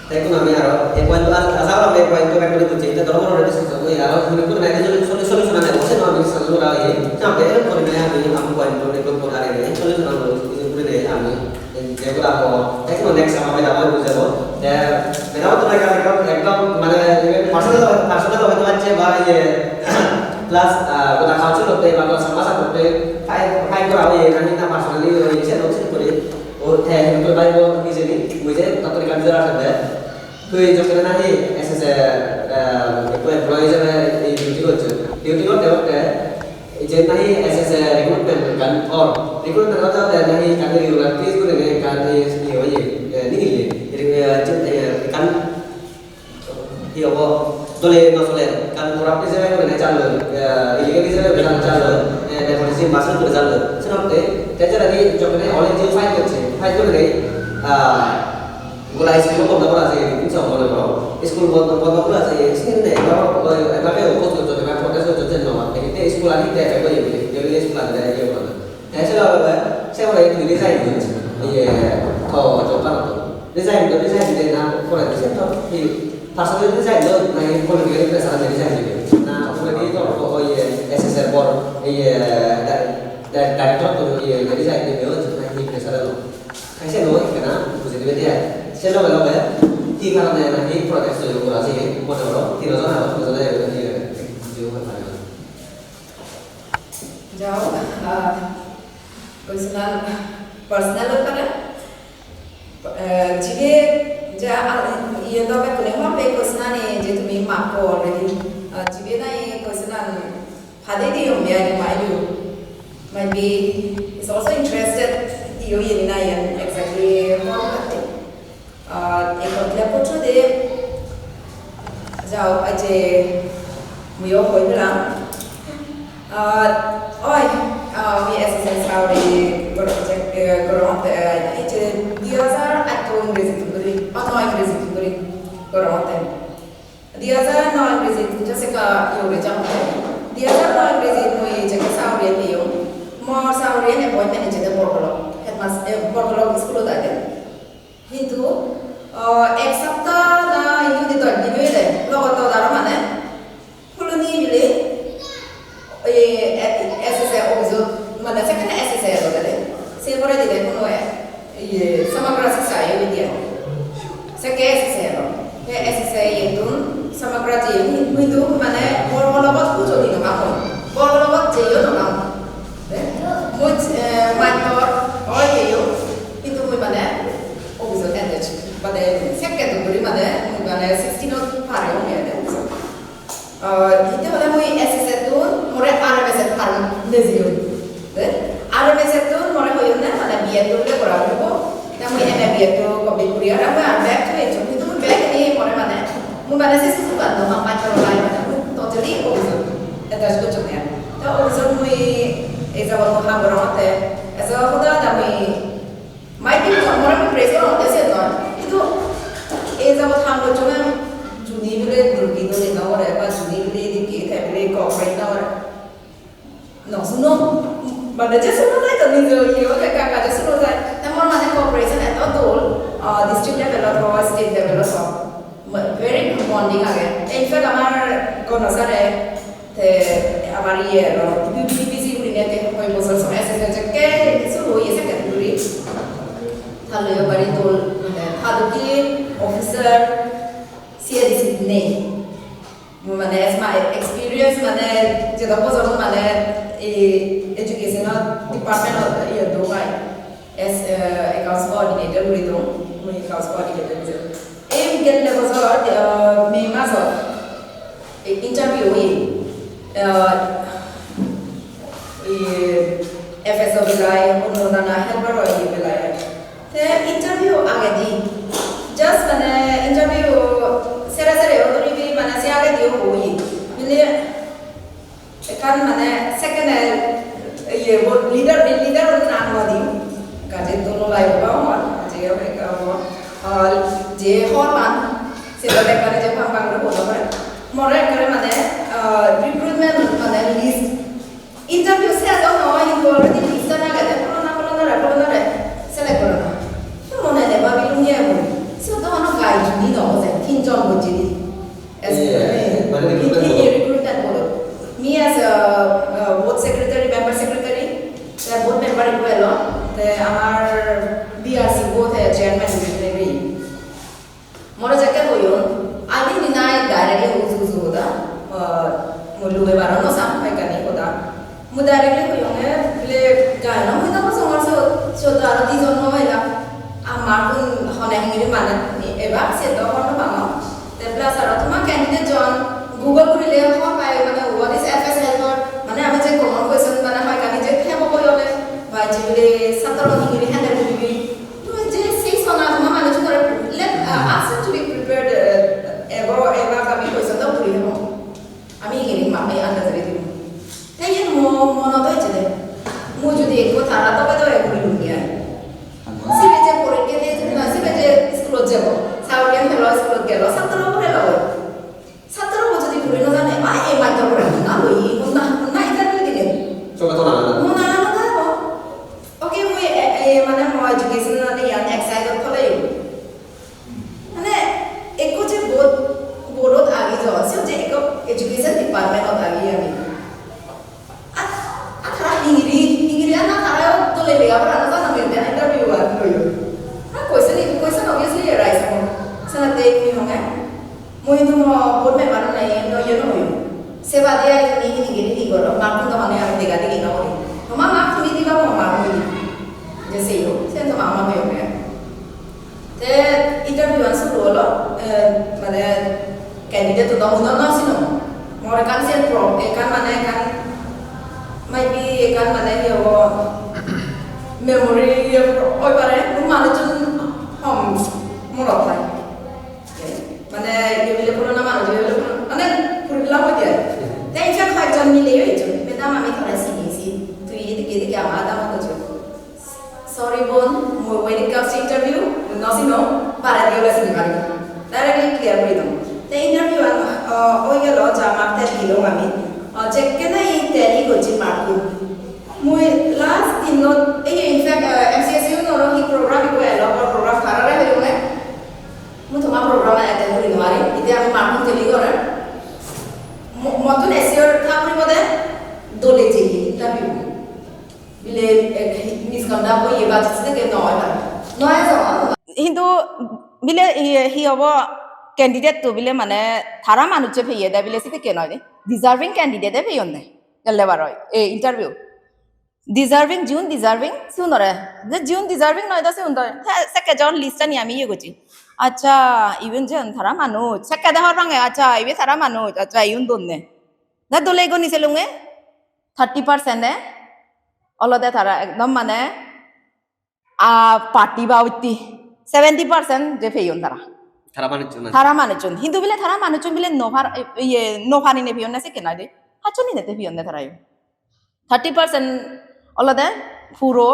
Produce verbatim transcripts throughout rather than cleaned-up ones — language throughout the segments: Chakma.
Te ekkun ami aro ei point-to ar aja gori ami ei point-to back gori bujji, te doro doro discussion gori aro hini guri nai solu-, solution ane bose no ami discussion gora oye. Te ami erok gori nai ami ami point-to record gora oye, solution ane bose guri nai ami ei je gora obo. Te ekkun next ami ami bujabo. Te madam to ekdom, ekdom mane personal, personal hoito pacche ba iye plus, ah, goda council hotte ba goda Changma Sangha hotte fight, fight gora oye, nani na personally oye, se no se gori. O te hini guri bhai bo hijeni, mui je tottor ekkan nijor asonde. Tui jokkene nahi S S A, ah, ekko employee hijebe ei duty gocchon. Duty gotte gotte je nahi S S A recruitment ekkan or, recruitment otte otte nahi ekkan irregularities gurinei ekkan iye, iye oye, eh, nigille. Irre-, eh, je, eh, ekkan hi hobo, dole no soler, ekkan corrupt hijebe gurinei jalloi, eh, illegal hijebe gurinei jalloi, eh, nepotism bus guri jalloi. Senotte te jara hi jokkene all N G O fight gocche, fight gurinei, ah, goda school-o bondo gora jeye, tin song mone goro. School bondo, bondo gora jeye, siyeni ebabe, ebabe oppose gocchon, ebabe protest gocchon, je no, te school ani te effect oye, te school ani te iye gora. Te se logey, se logey tui resign diye, iye, to job card-ot. Resign do, resign diye na, pore di se to hi, personal resign do, na hi political pressure-e resign diye. Na, pore di to, to, iye, S S A bor, iye, di-, di-, director to, iye, resign diye, na hi pressure lo. Te se logey ekkena bujei dibe de ai. Se logey logey hi karone nahi protest oye gora se mone goro tino jon agon, tino jone iye bujei hoi pare na. Jao, ah, question an personal oi pare. Eh, jibe ja, ah, iye do bekkune hobbe question ani je tumi mappo already. Ah, jibe nahi question an Hade di umbi aja maidu. Might be is also interested iyo yeni na yan exactly hobor pate. Ah, ekot le pocho de jao aje muyo hoi bela. Ah, oi, ah, mi S S S auri goro, eh, goro, eh, aje di hajar atto Ingreji tun guri, oh, no, Ingreji tun guri goro te. Di hajar no Ingreji tun jase ka yore jang. Di hajar no Ingreji mui jeke sauri peyong. Mor sauri ene appointment ejede Borgolok. Headmas-, eh, Borgolok school-ot age. Hintu, ah, ek sapta na indi doj din oile, logot aro mane, huloni bile, Oye, eh, S S A office-ot, mane sekkene S S A elo de. Se poredi de hono, eh, iye, Samagra Siksha iye diye. Sekke S S A elo. Te S S A iyettun Samagra je hintu mane Borgolok-ot pujoni no pang. Borgolok-ot jeyo no pang. Eh? Mui, eh, mattor oi jeyo. Hintu mui mane office-ot attach. Bade sekke duri mane, mui mane sixteen-ot pare oi office-ot. Ah, hitte hole mui S S A-tun more R M S-et parong nejeyon. Eh? R M S-ettun more hoyonne mane B Ed-tun le gora puribo. Te mui M A B Ed-to complete guri aro mui ar back to ejjong. Hintu mui back ni more mane, mui mane se sujugan no pang, mattor lai mane mui totally office-ot attach gocchonge. Te office-ot mui ei jabot mui ham gorongotte. Ejo hoda hoda mui Might be more mui praise gorongotte siyen noi. Hintu ei jabot ham gocchonge, juni bile durgi dole no gore, ba juni bile edokke te bile cooperate no gore. No suno. Mane je suno jai to nijo iye oi, ekka ekka je suno jai. Te mor mane cooperation eto dol, ah, district level-ot ho, state level-ot ho. Very good bonding age. In fact, amar Gono sir-e te amar iye aro duty busy gurinei te hoi bojor song S S A jekke suru oye sekke guri. Talloi bari dol, mane, ta dokke officer C A D C nei. Mane, as my experience, mane, jedok bojor mane, ei education department-ot iye do pai. As, eh, accounts coordinator guri dong, mui accounts coordinator guri dong. Ei gelle bojor, eh, May masot, eh, interview oye. Eh, iye, F S O belai, onno nana helper oye belai. Te interview agedi, just mane interview sere sere o duri di mane se agedi o oye. Bile Ekkan mane second, eh, iye, bo-, leader, leader un nang no di. Gaje dono lai ba hon, je ekka bo, ah, je hor man, se do ekkan je pang pang guri hoda pare. More ekkere mane, ah, recruitment mane list. Interview se do no, hintu already list an agede, pholona, pholona re, pholona re, select gorana. Mone ne babi lungye ebo. Se do hono gai juni no John Bojili. As, eh, eh, mane recruitment board. Recruitment board. Me as a, uh, board secretary, member secretary, te board member ikko elo, te amar B R C bo te chairman ikko elo. More jekke hoyon, I think ni nai directly uju uju hoda, uh, mo lube baro no sam hoikani hoda. Mui directly hoyonge, bile gayano mui no bujongor siyot, siyot do aro dijon no hoila. Amar hun hone hingiri mane ebak, se do hobor no pangor. Te plus aro toma candidate jon Google gurile hobor pai, mane what is F S helper, mane ami je common question mane hoikani je thebo goi ole, ba jibile satro hingiri handle guribi. Tumi je sei sona toma manuchunore let, uh, ask to be prepared, uh, ebo, ebak ami question do guri hebo. Ami ingiri ma-, ei andaj guri dibo. Te iyen mo-, monot oi jede. Mui jodi ekko tara doge doge guri lunggi ai. Sibe je porikke diye jodi na, sibe je iskulot jebo. Sagoriyan helo iskulot gelo, satro pore loge. Satro bo jodi puri no jane, ai ei mattor pore honna loi, honna, honna interview dile. Sobe to na. Honna na na bo. Okay, mui e, e, mane mo education ani iyan excited thole. Mane, ekko je board, board-ot agi jo, siyot je ekko education department-ot agi ami. At, at tara hingiri, hingiri ana tara dole lega pora no jano mui te interview-an loyo. Na question, question obviously arise obo. Senate mui honge. Mui hintu mo board member-un nahi, no, iye no hoyong. Se bade ai tumi hini guri hi goro, mark-un do mane ami dega degi no gori. Toma mark tumi diba, mo mark mui dibo. Je seyo, sen toma ama hoyonge. Te interview-an suru olo, eh, mane candidate-un do mui do no sinong. Mor ekkan sen pro-, ekkan mane ekkan, might be ekkan mane hi hobo, memory iye oi pare, manuchun hom monot thai. Mane, iye bile purona manuj, iye bile purona, mane, puri pela hoi diye. Te in fact, hoyekjon mile oijon, "Madam, ami tore sini si, tui edik edik ama adamot oijo." "Sorry, bon, mui when it comes to interview, no sinong, baredi ole sini pari." Directly clear guri dong. Te interview an, uh, oi gelo, ja mark te dilong ami. Uh, jekkene ei tally gocche mark-un. Mui last dinot, ei in fact, uh, M C S U noro hi program ikko elo, program tarare hoyonge. Mui toma program-an attend guri nw parim, ete ami mark-un tally gorer. Mo-, mottun assure tha puribo de dole jeye interview. Bile, eh, misconduct oye ba sedokke nw oi pare. Nw oi jabo. Hintu bile hi, hi hobo candidate-to bile mane tara manucche peye de bile sedokke noi de. Deserving candidate-e peyon de. Gelle baroi, eh, interview. Deserving, jiun deserving, siunore. Je jiun deserving noi do siun do. Te sekke jon list ani ami iye gocchi. Accha, iben je tara manuj. Sekke de hor pange, accha, ibe tara manuj. Accha, iun donne. Na dole goni selunge, thirty percent e olode tara ekdom mane, a, party ba utti. Seventy percent je peyon tara. Tara manuchun. Tara manuchun. Hintu bile tara manuchun bile no par-, iye, no pani ne peyon na sekke noi de. Hachchuni ne te peyon de tara yo. Thirty percent olode puro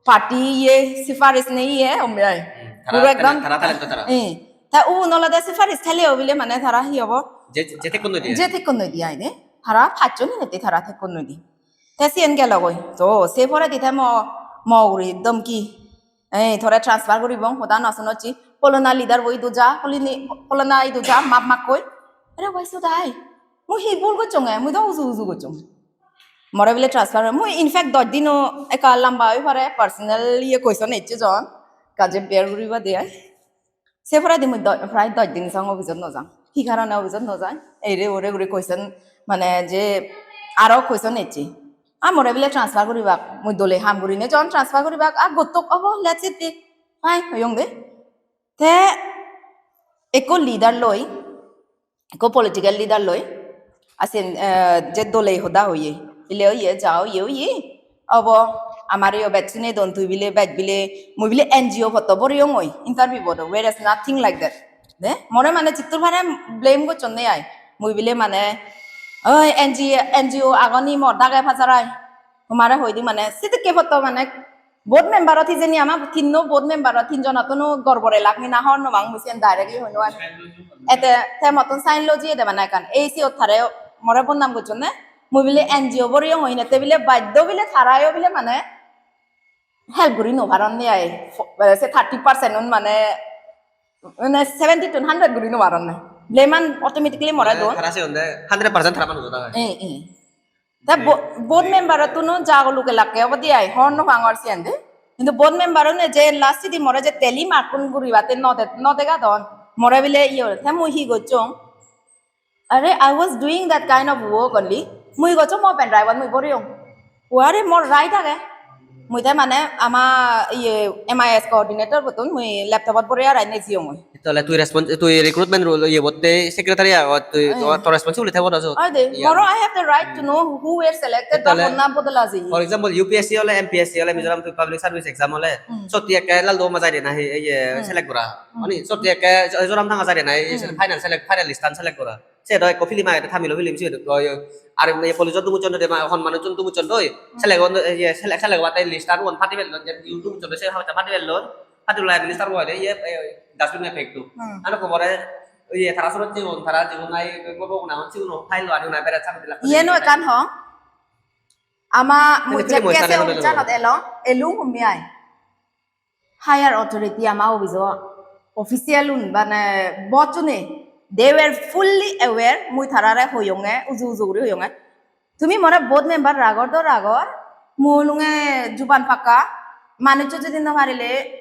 party iye, sifaris nei iye, ombe ai. Hmm, tara puro talent, ekdom tara talent to tara. Eh, ta un olode sifaris theleyo bile mane tara hi hobo? Je, je thekkun noi de. Je thekkun noi de ai de. Tara pachchon inette tara thekkun noi de. Te siyen gelo goi. To se poredi te mo, mo ugure domki. Ei, tore transfer guribong, hoda no sunocchi. Polona leader bo idu ja, polini-, polona idu ja, map mak koi. Are why so dai? Mui hi bhul gocchonge? Mui do uju uju gocchong. More bile transfer, mui in fact dosh dino ekka lamba oi pare, personal iye question ecche jon, gaje bear guriba de ai. Se poredi mui do-, prai dosh din song office-ot no jang. Hi karone office-ot no jang? Eire ore guri question, mane je aro question ecche. A more bile transfer guribak, mui dole ham gurinei jon transfer guribak, a gottok obo, let's see. Fine, hoyong de. Te ekko leader loi, ekko political leader loi, asen, eh, je dole hoda hoye, bile oye, ja oye, oye, obo, amare yo bej sine don, tui bile, bej bile, mui bile N G O potto boriyongoi, interview bodo, whereas nothing like that. De, more mane jittur pare blame gocchon de ai, mui bile mane, oi, N G O, N G O agoni mor dage pajarai, tomare hoide mane, sidikke potto mane, board member-ot hijeni ama tinno board member-ot tinjonottun gorbor elak ni na hobor no pang, mui siyen directly hoi no pang. Ete te mottun sign loi jiyede bana ekkan. Ei siyot tare more bodnam gocchonne. Mui bile N G O boriyong hoine te bile baddo bile tarayo bile mane help guri no paron ni ai. Fo-, se thirty percent-un mane Mane seventy to hundred guri no paron na. Blame an automatically more don. Tara se onde hundred percent tara manuj oi. Eh, eh. Ta bo-, board member tuno jago luke lakke obodi ai hon no pangor siyan de. Hintu board member une je last di more je tally mark un guri bate no de, no dega don. More bile iyo, te mui hi gocchong? Are, I was doing that kind of work only. Mui goccho mo pen drive mui boriyong. Uare mor right age. Mui te mane ama iye M I S coordinator botun mui laptop ot bore arai ne jiyong mui. Tole tui respons-, tui recruitment role iye botte secretary agot, tui Eh. to, to responsibility thebo na sot. Oi de, Iya. Moro I have the right to know who were selected ba Tole honna bodola ji. For example, U P S C ole, M P S C ole, Mizoram Public Service Exam ole, Hmm. sotti ekke lal do ma jai de na he, iye, Hmm. select gora. Hmm. Ani sotti ekke jo-, joram thanga jai de na he, Hmm. final select, final list an select gora. Se do ekko film agede, Tamilo film sibe do. Ar em, police-o dumuchon de ma, hon manuchun dumuchon doi. Hmm. Selegon, eh, iye, sele-, selego bate list-an uon padi bellon, je iun dumuchon doi, se habachan padi bellon. Padi loi minister bo hoide, iye, eh, dustbin-e pek do. Hmm. Ano ko pore, iye, tara sorot jeyon, tara jeyon ai, bo, bo, na, sigun file lo ani na beret sabi dilak. Iyen o ekkan hong. Ama Tene mui film jekke hoy se sale hole unchanot elo, elung hummi ai. Higher authority ama office-o official un mane boss une, they were fully aware, mui tarare hoyonge, uju uju guri hoyonge. Tumi more board member ragor do ragor, mui olunge juban pakka, manuccho jodi no parile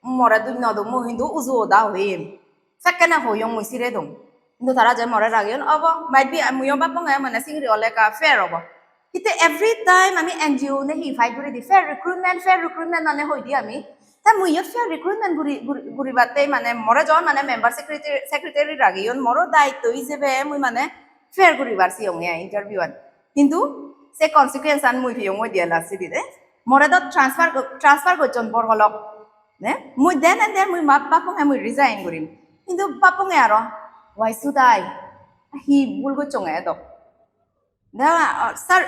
more duj no do, mui hintu uju oda hoyem. Sekkene hoyong mui sire dong. Hintu tara je more rageyon obo, might be muiyo babonge mane singiri ole ekka fair obo. Hitte every time ami N G O ne hi fight guri di, fair recruitment, fair recruitment mane hoi di ami. Ta mui iyot fair recruitment guri, guri, guribatte mane more jon mane member secretary, secretary rageyon, moro daitto ijebe mui mane fair guribar siyonge ai interview an. Hintu se consequence an mui piyong oi diya last di de. More do transfer go-, transfer gocchon bor holok. Ne? Mui then and there mui map bapong mui resign gurim. Hintu baponge aro, "Why should I? Hi bhul gocchonge edok?" Da, sir,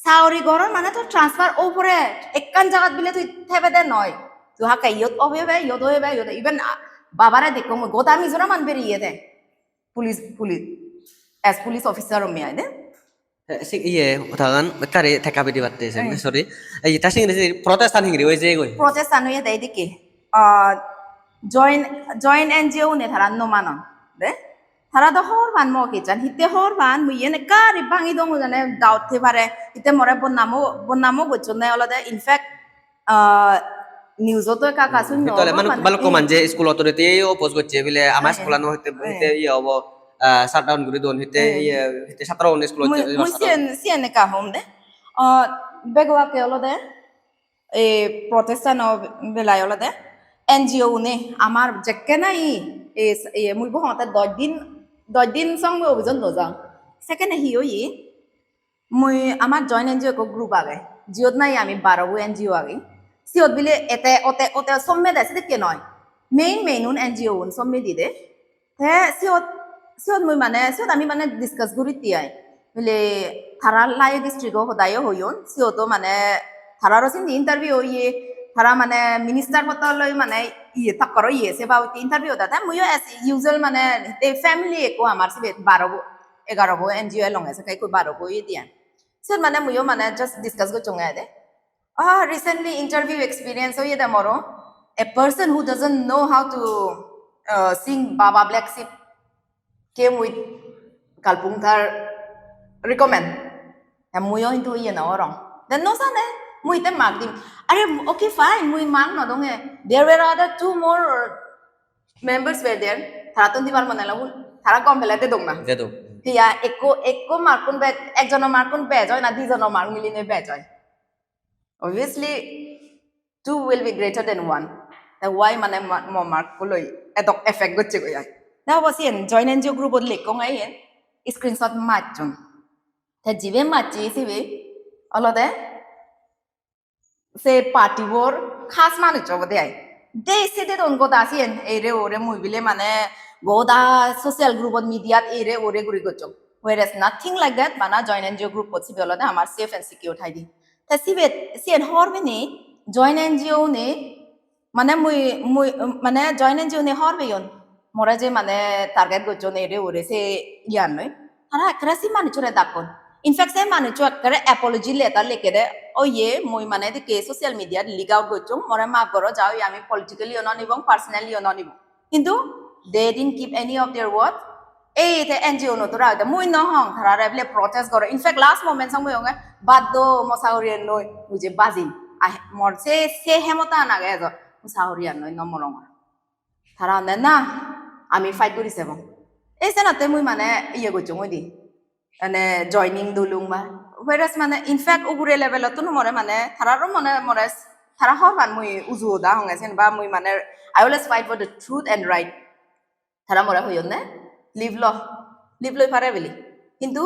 saori goron mane to transfer o pore ekkan jagat bile tui thebe de noi. Tui hakke iyot obe be, iyot obe be, iyot obe. Even, ah, babare dekko mui goda Mizoram an beriye de. Police, police, as police officer omi ai de. Eh, sing-, iye, hodagan bekkani tekka bidi batte sen, Eh. sorry. Ei, ta singiri, singiri protest an hingiri oi jeyegoi? Protest an oye de edikke. Ah, join, join N G O une tara no manon. De? Tara do hobor pan mo kichan, hitte hobor pan, mui iyen ekka ari bangi dong jane doubt thei pare. Hitte more bodnamo, bodnamo gocchonne olode, in fact, ah, news-ot ekka ekka Hmm, sunno, hitte ole manu-, mane, balukko eh. manje school authority oppose gocche bile ama Eh. school-ano hitte, Eh. hitte iye obo, ah, shutdown guri don, hitte Eh. iye, hitte satro un school-ot Mui, je-, mui shutdown. siyen, siyen ekka hom de. Ah, bego akke olode, ei protest-ano belai olode N G O une amar jekke nahi, ei, ei mui bo hongotte dosh din, dosh din song mui office-ot no jang. Sekkene hi oye? Mui, amar join N G O ekko group age, jiyot nahi ami baro bo N G O agi. Siyot bile ete ote ote somme de sedekke noi. Main main un N G O un somme di de. Te siyot, siyot mui mane, siyot ami mane discuss guritte ai. Bile tara Laiyo district-o hodayo hoyon, siyoto mane tararo sindi interview oye, tara mane minister potto loi mane iye tokkor oye, se babotte interview oda. Te muiyo as usual mane te family ekko amar sibe baro bo, egaro bo N G O elonge, sekke ekko baro bo oye diyan. Siyot mane muiyo mane just discuss gocchonge ai de. Ah, recently interview experience oye de moro. A person who doesn't know how to, uh, sing Baba Black Sheep came with Kalpung Thar recommend. Te muiyo hintu iye no orong. Then no jane, mui te mark dim. Are, okay, fine, mui mark no donge. There were other two more members were there. Tarattun dibar mone holo, tara gom pele dedok na. Dedok. Hiya, ekko, ekko mark-un bej, ekjono mark-un bej oi na, dijono mark miline bej oi. Obviously, two will be greater than one. Te why mane ma-, mo mark-kuloi edok effect gocche goi ai. Na obo siyen join N G O group-ot lekkong ai iyen, screenshot macchon. Te jibe macche sibe olode se party-bor khas manuj obode ai. De se dedon goda siyen, eire ore mui bile mane goda social group-ot, media-t eire ore guri gocchong. Whereas nothing like that, bana join N G O group-ot sibe olode amar safe and secure thaide. Te sibe, siyen hobor pini join N G O-une, mane mui, mui, mane join N G O-une hobor peyon. More je mane target gocchon ere ore se iyan loi. Tara ekkere se manuchore dakkon. In fact, se manucho ekkere apology letter likkede, "Oye, mui mane edikke social media-t leak out gocchong, more maaf goro, ja oye ami politically-o no nibong, personally-o no nibong." Hintu they didn't keep any of their word. Ei te N G O no tora hoide mui no hong tarare bile protest goro. In fact, last moment sang mui honge bad do, mo sagoriyan noi, mui je bajim. Ai, mor se, se hemota an age ejo, mo sagoriyan noi, no morongor. Tara honde na, ami fight guri sebong. Ei senotte mui mane iye gocchong oide. Mane joining dulung ba. Whereas mane in fact ugure level ottun more mane tararo mone more tara hor pan mui uju oda honge sen ba mui mane I always fight for the truth and right. Tara more hoyonne leave lo, leave loi pare bili. Hintu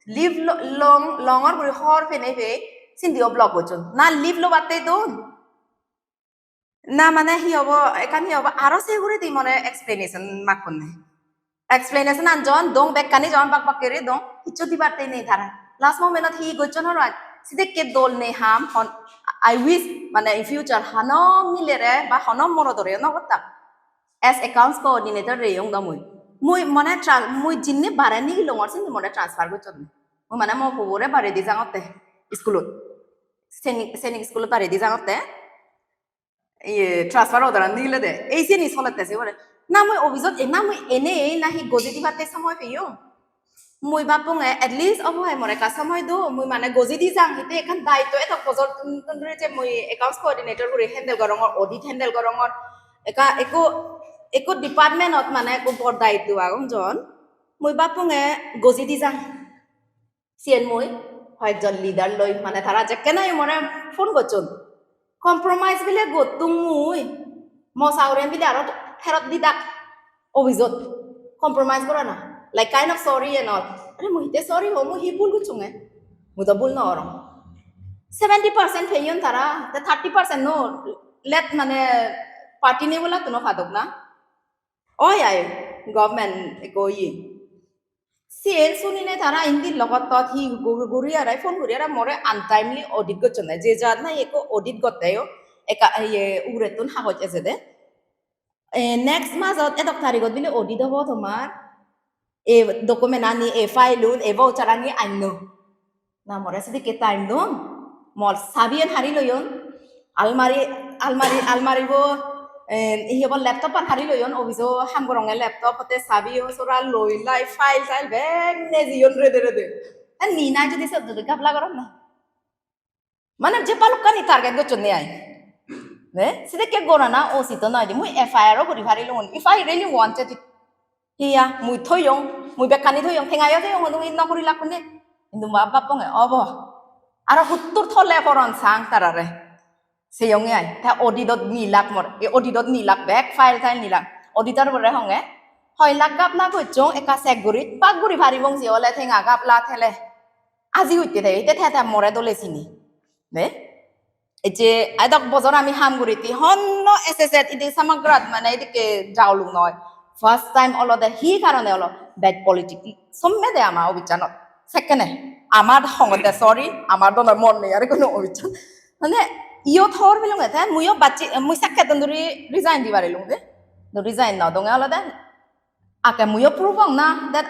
leave lo, long, longor guri hor pene pe sindi o block gocchon. Na leave lo batte don. Na mane hi obo, ekkan hi obo, aro se uguredi mone explanation makkonne. Explanation an jon dong, bekkani jon bak bak guri dong, hissu dibatte nei tara. Last moment ot hi gocchon horo aj, sidekke dol nei ham, hon, I wish mane in future hono milere ba hono morodore no gottak. As accounts coordinator reyong do mui. Mui mane tra-, mui jinni bare nigilongor sindi mone transfer gocchon. Mui mane mo pubore baredi jangotte schoolot. Senik, senik schoolot baredi jangotte. Iye, transfer order an nigilede. Ei siyeni solette se pore. Na mui office ot, na mui ene ei na hi goji dibatte somoy peyong. Mui bapponge at least obo hai more ekka somoy do, mui mane goji di jang hitte ekkan daitto eto bojor tun, tun dhuri je mui accounts coordinator guri handle gorongor, audit handle gorongor. Ekka ekko, ekko department ot mane ekko bor daitto agon jon. Mui bapponge goji di jang. Siyen mui hoyekjon leader loi, mane tara jekkene more phone gocchon. Compromise bile gottung mui. Mo sagoriyan bile aro pherot didak office ot. Compromise gorana. Like kind of sorry and all. Are mui hitte sorry ho, mui hi bhul gocchunge? Mui do bhul no gorong. Seventy percent peyon tara, te thirty percent no, let mane party ni bola tuno padok na. Oi ai government ekko iye. Siyen sunine tara indi logot tot hi gu-, guri arai phone guri arai more untimely audit gocchonde. Je jat nahi ekko audit gotte yo, ekka iye ugurettun hagoj ejede. E, next month ot edok tarigot bile audit obo tomar. E document ani, e file un, e voucher ani anno. Na more sedokke time don. Mor sabiyan hari loyon. Almari, almari, almari bo, eh, iye bo laptop an hari loyon. Office o ham goronge laptop, te sabi o sora loi lai file tile bek nejeyon rede rede. Te ni nai jodi sot jodi gabla goron na. Mane je balokkani target gocchonde ai. Ne? Sedokke gorana usit noi de. Mui F I R o guri parilung. If I really wanted it, hiya, mui thoyong, mui bekkani thoyong, tengayo thoyong, hono hi no guri lakkune. Hintu ma bapponge obo. Aro huttur thole poron sang tarare. Seyonge ai. Ta audit ot nilak mor, e audit ot nilak, bek file tile nilak. Auditor bore honge, hoi lak gabla gocchong, ekka check guri, bak guri paribong je ole tenga gabla thele. Aji utte de, ite te te more dole sini. Ne? Ei je edok bojor ami ham guri, ti honno S S F idi samagrat mane idikke jaoluk noi. First time olode hi karone olo? Bad politics sommede ama office anot. Sekkene amar hongotte, sorry, amar dono mon nei ar kono office an. Mane iyot hor bilunge te muiyo bacche, mui sekke don duri resign di parilung de. Do resign no donge olode ake muiyo proof ong na that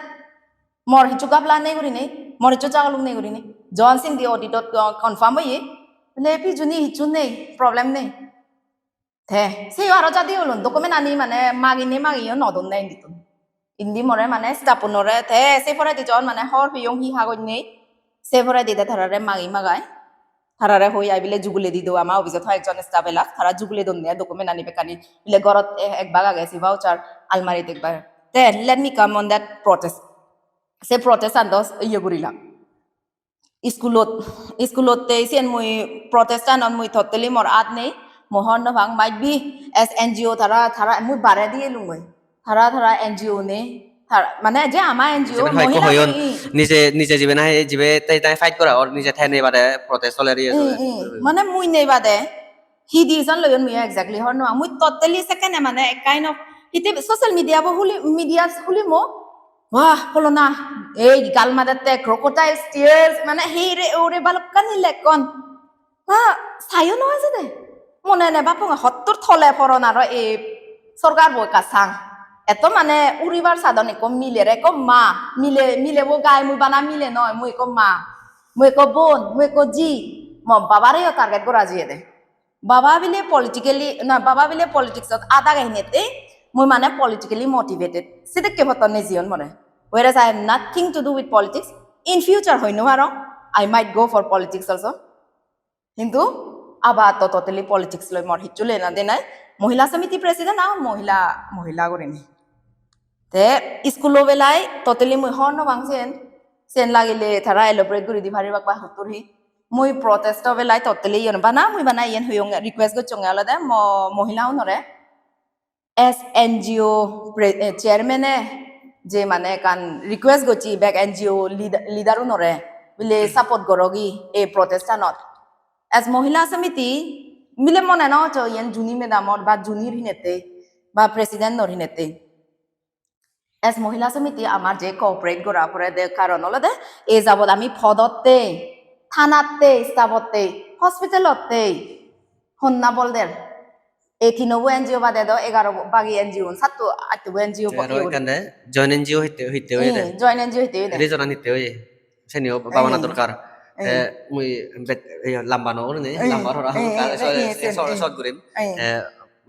mor hissu gabla nei gurinei, mor hissu jagoluk nei gurinei. Jon sindi audit ot, uh, confirm oye, bole pijuni hissu nei, problem nei. Te seyo aro jadi olun, document ani mane maginei magiyo no donne indittun. Indi more mane staff unore te se poredi jon mane hor peyong hi hagoj nei, se poredi te tarare magi magai. Tarare hoi ai bile juguledi do, ama office ot hoyekjon staff elak, tara jugule donne document ani bekkani, bile gorot e-, ek bag age se voucher, almarit ek bag. Then let me come on that protest. Se protest an do iye gurilak. Iskulot, iskulot te siyen mui protest anot mui totally mor at nei, mo hor no pang, might be as N G O tara, tara mui bare diye lungoi. Tara, tara N G O nei. Tara, mane je ama N G O, jemon hoyekko mohila hoyon, nei. Nije, nije jibe nahi, jibe te, te fight gora or nije te nei bade protest soler iye. Mm, soler. Mm. Mane mui nei bade, hi decision loyon mui exactly hor no pang. Mui totally sekkene mane ek kind of, hitte social media bo huli, media huli mo, wah, holona, ei gal madette, crocodile tears, mane hi re, ore balokkani lekkon. Ha, sayo no ejede. Mone ene bapponge hottur tole poron aro ei sorkar bo ekka sang. Etto mane uribar sadon ekko milere, ekko ma, mile, milebo gai, mui bana mile noi, mui ekko ma, mui ekko bon, mui ekko ji, mo babareyo target gora jiyede. Baba bile politically, na, baba bile politics ot adage hinette, Mui mane politically motivated. Sedokke potton nejeyon more. Whereas I have nothing to do with politics. In future hoi no parong, I might go for politics also. Hintu abar to totally politics loi mor hissu lena de nai. Mohila Samiti president, agon mohila, mohila gurinei. Te iskulo belai totally mui hobor no pang siyen. Siyen lagile tara elaborate guri di paribak ba hottur hi. Mui protest o belai totally iyen bana, mui bana iyen hoyong, request gocchonge olode mo-, mohila unore. As N G O pre-, eh, chairman e je mane ekkan request gocche bek N G O lead-, leader unore bile support gorogi ei protest anot. As Mohila Samiti bile mone no hoccho iyen Juni madam or ba Junir hinette ba president or hinette. As Mohila Samiti amar je cooperate gora porede karon olode ei jabot ami podotte, thanatte, staff otte, hospital otte, honna bolder. Ei tinobo N G O bade do egaro bagi N G O un, satto attobo N G O. Te aro ekkan de joint N G O hitte, hitte oye de. Eh, joint N G O hitte oye de. Region an hitte oye. Seniyo babana dorkar. Te mui bet-, iyo, lamba no gurinei, lamba hora hora, so-, so-, short gurim. Te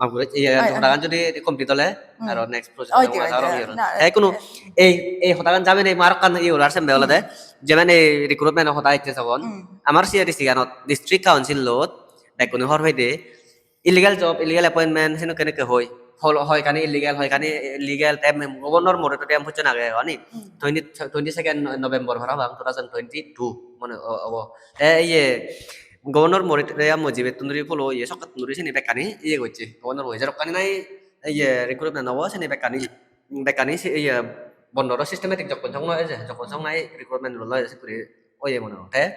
mam guri, iye, hodagan jodi complete ole, aro next project aro iye. Te ikkunu ei, ei hodagan jami nei, mui arokkan iye gurar sembe olode, jemen ei recruitment hoda ecche sogon. Amar C A D C ganot, district council-ot, bekkune hobor pede, illegal job, illegal appointment, senokke nekke hoi. Hol-, hoikkani illegal, hoikkani legal, te mem-, Governor moratorium hocchon age, ani? Twenty, twenty-second November parapang, two thousand twenty-two, mone o-, obo. Te iye, Governor moratorium mo jibettun duri polo, iye, sokkettun duri sini bekkani iye gocche. Governor bo jerokkani nahi, iye, recruitment obo, sini bekkani, bekkani se, iye, bondo ro systematic jokkon song noi je, jokkon song nahi recruitment rule oi, se puri oye mone hoi. Te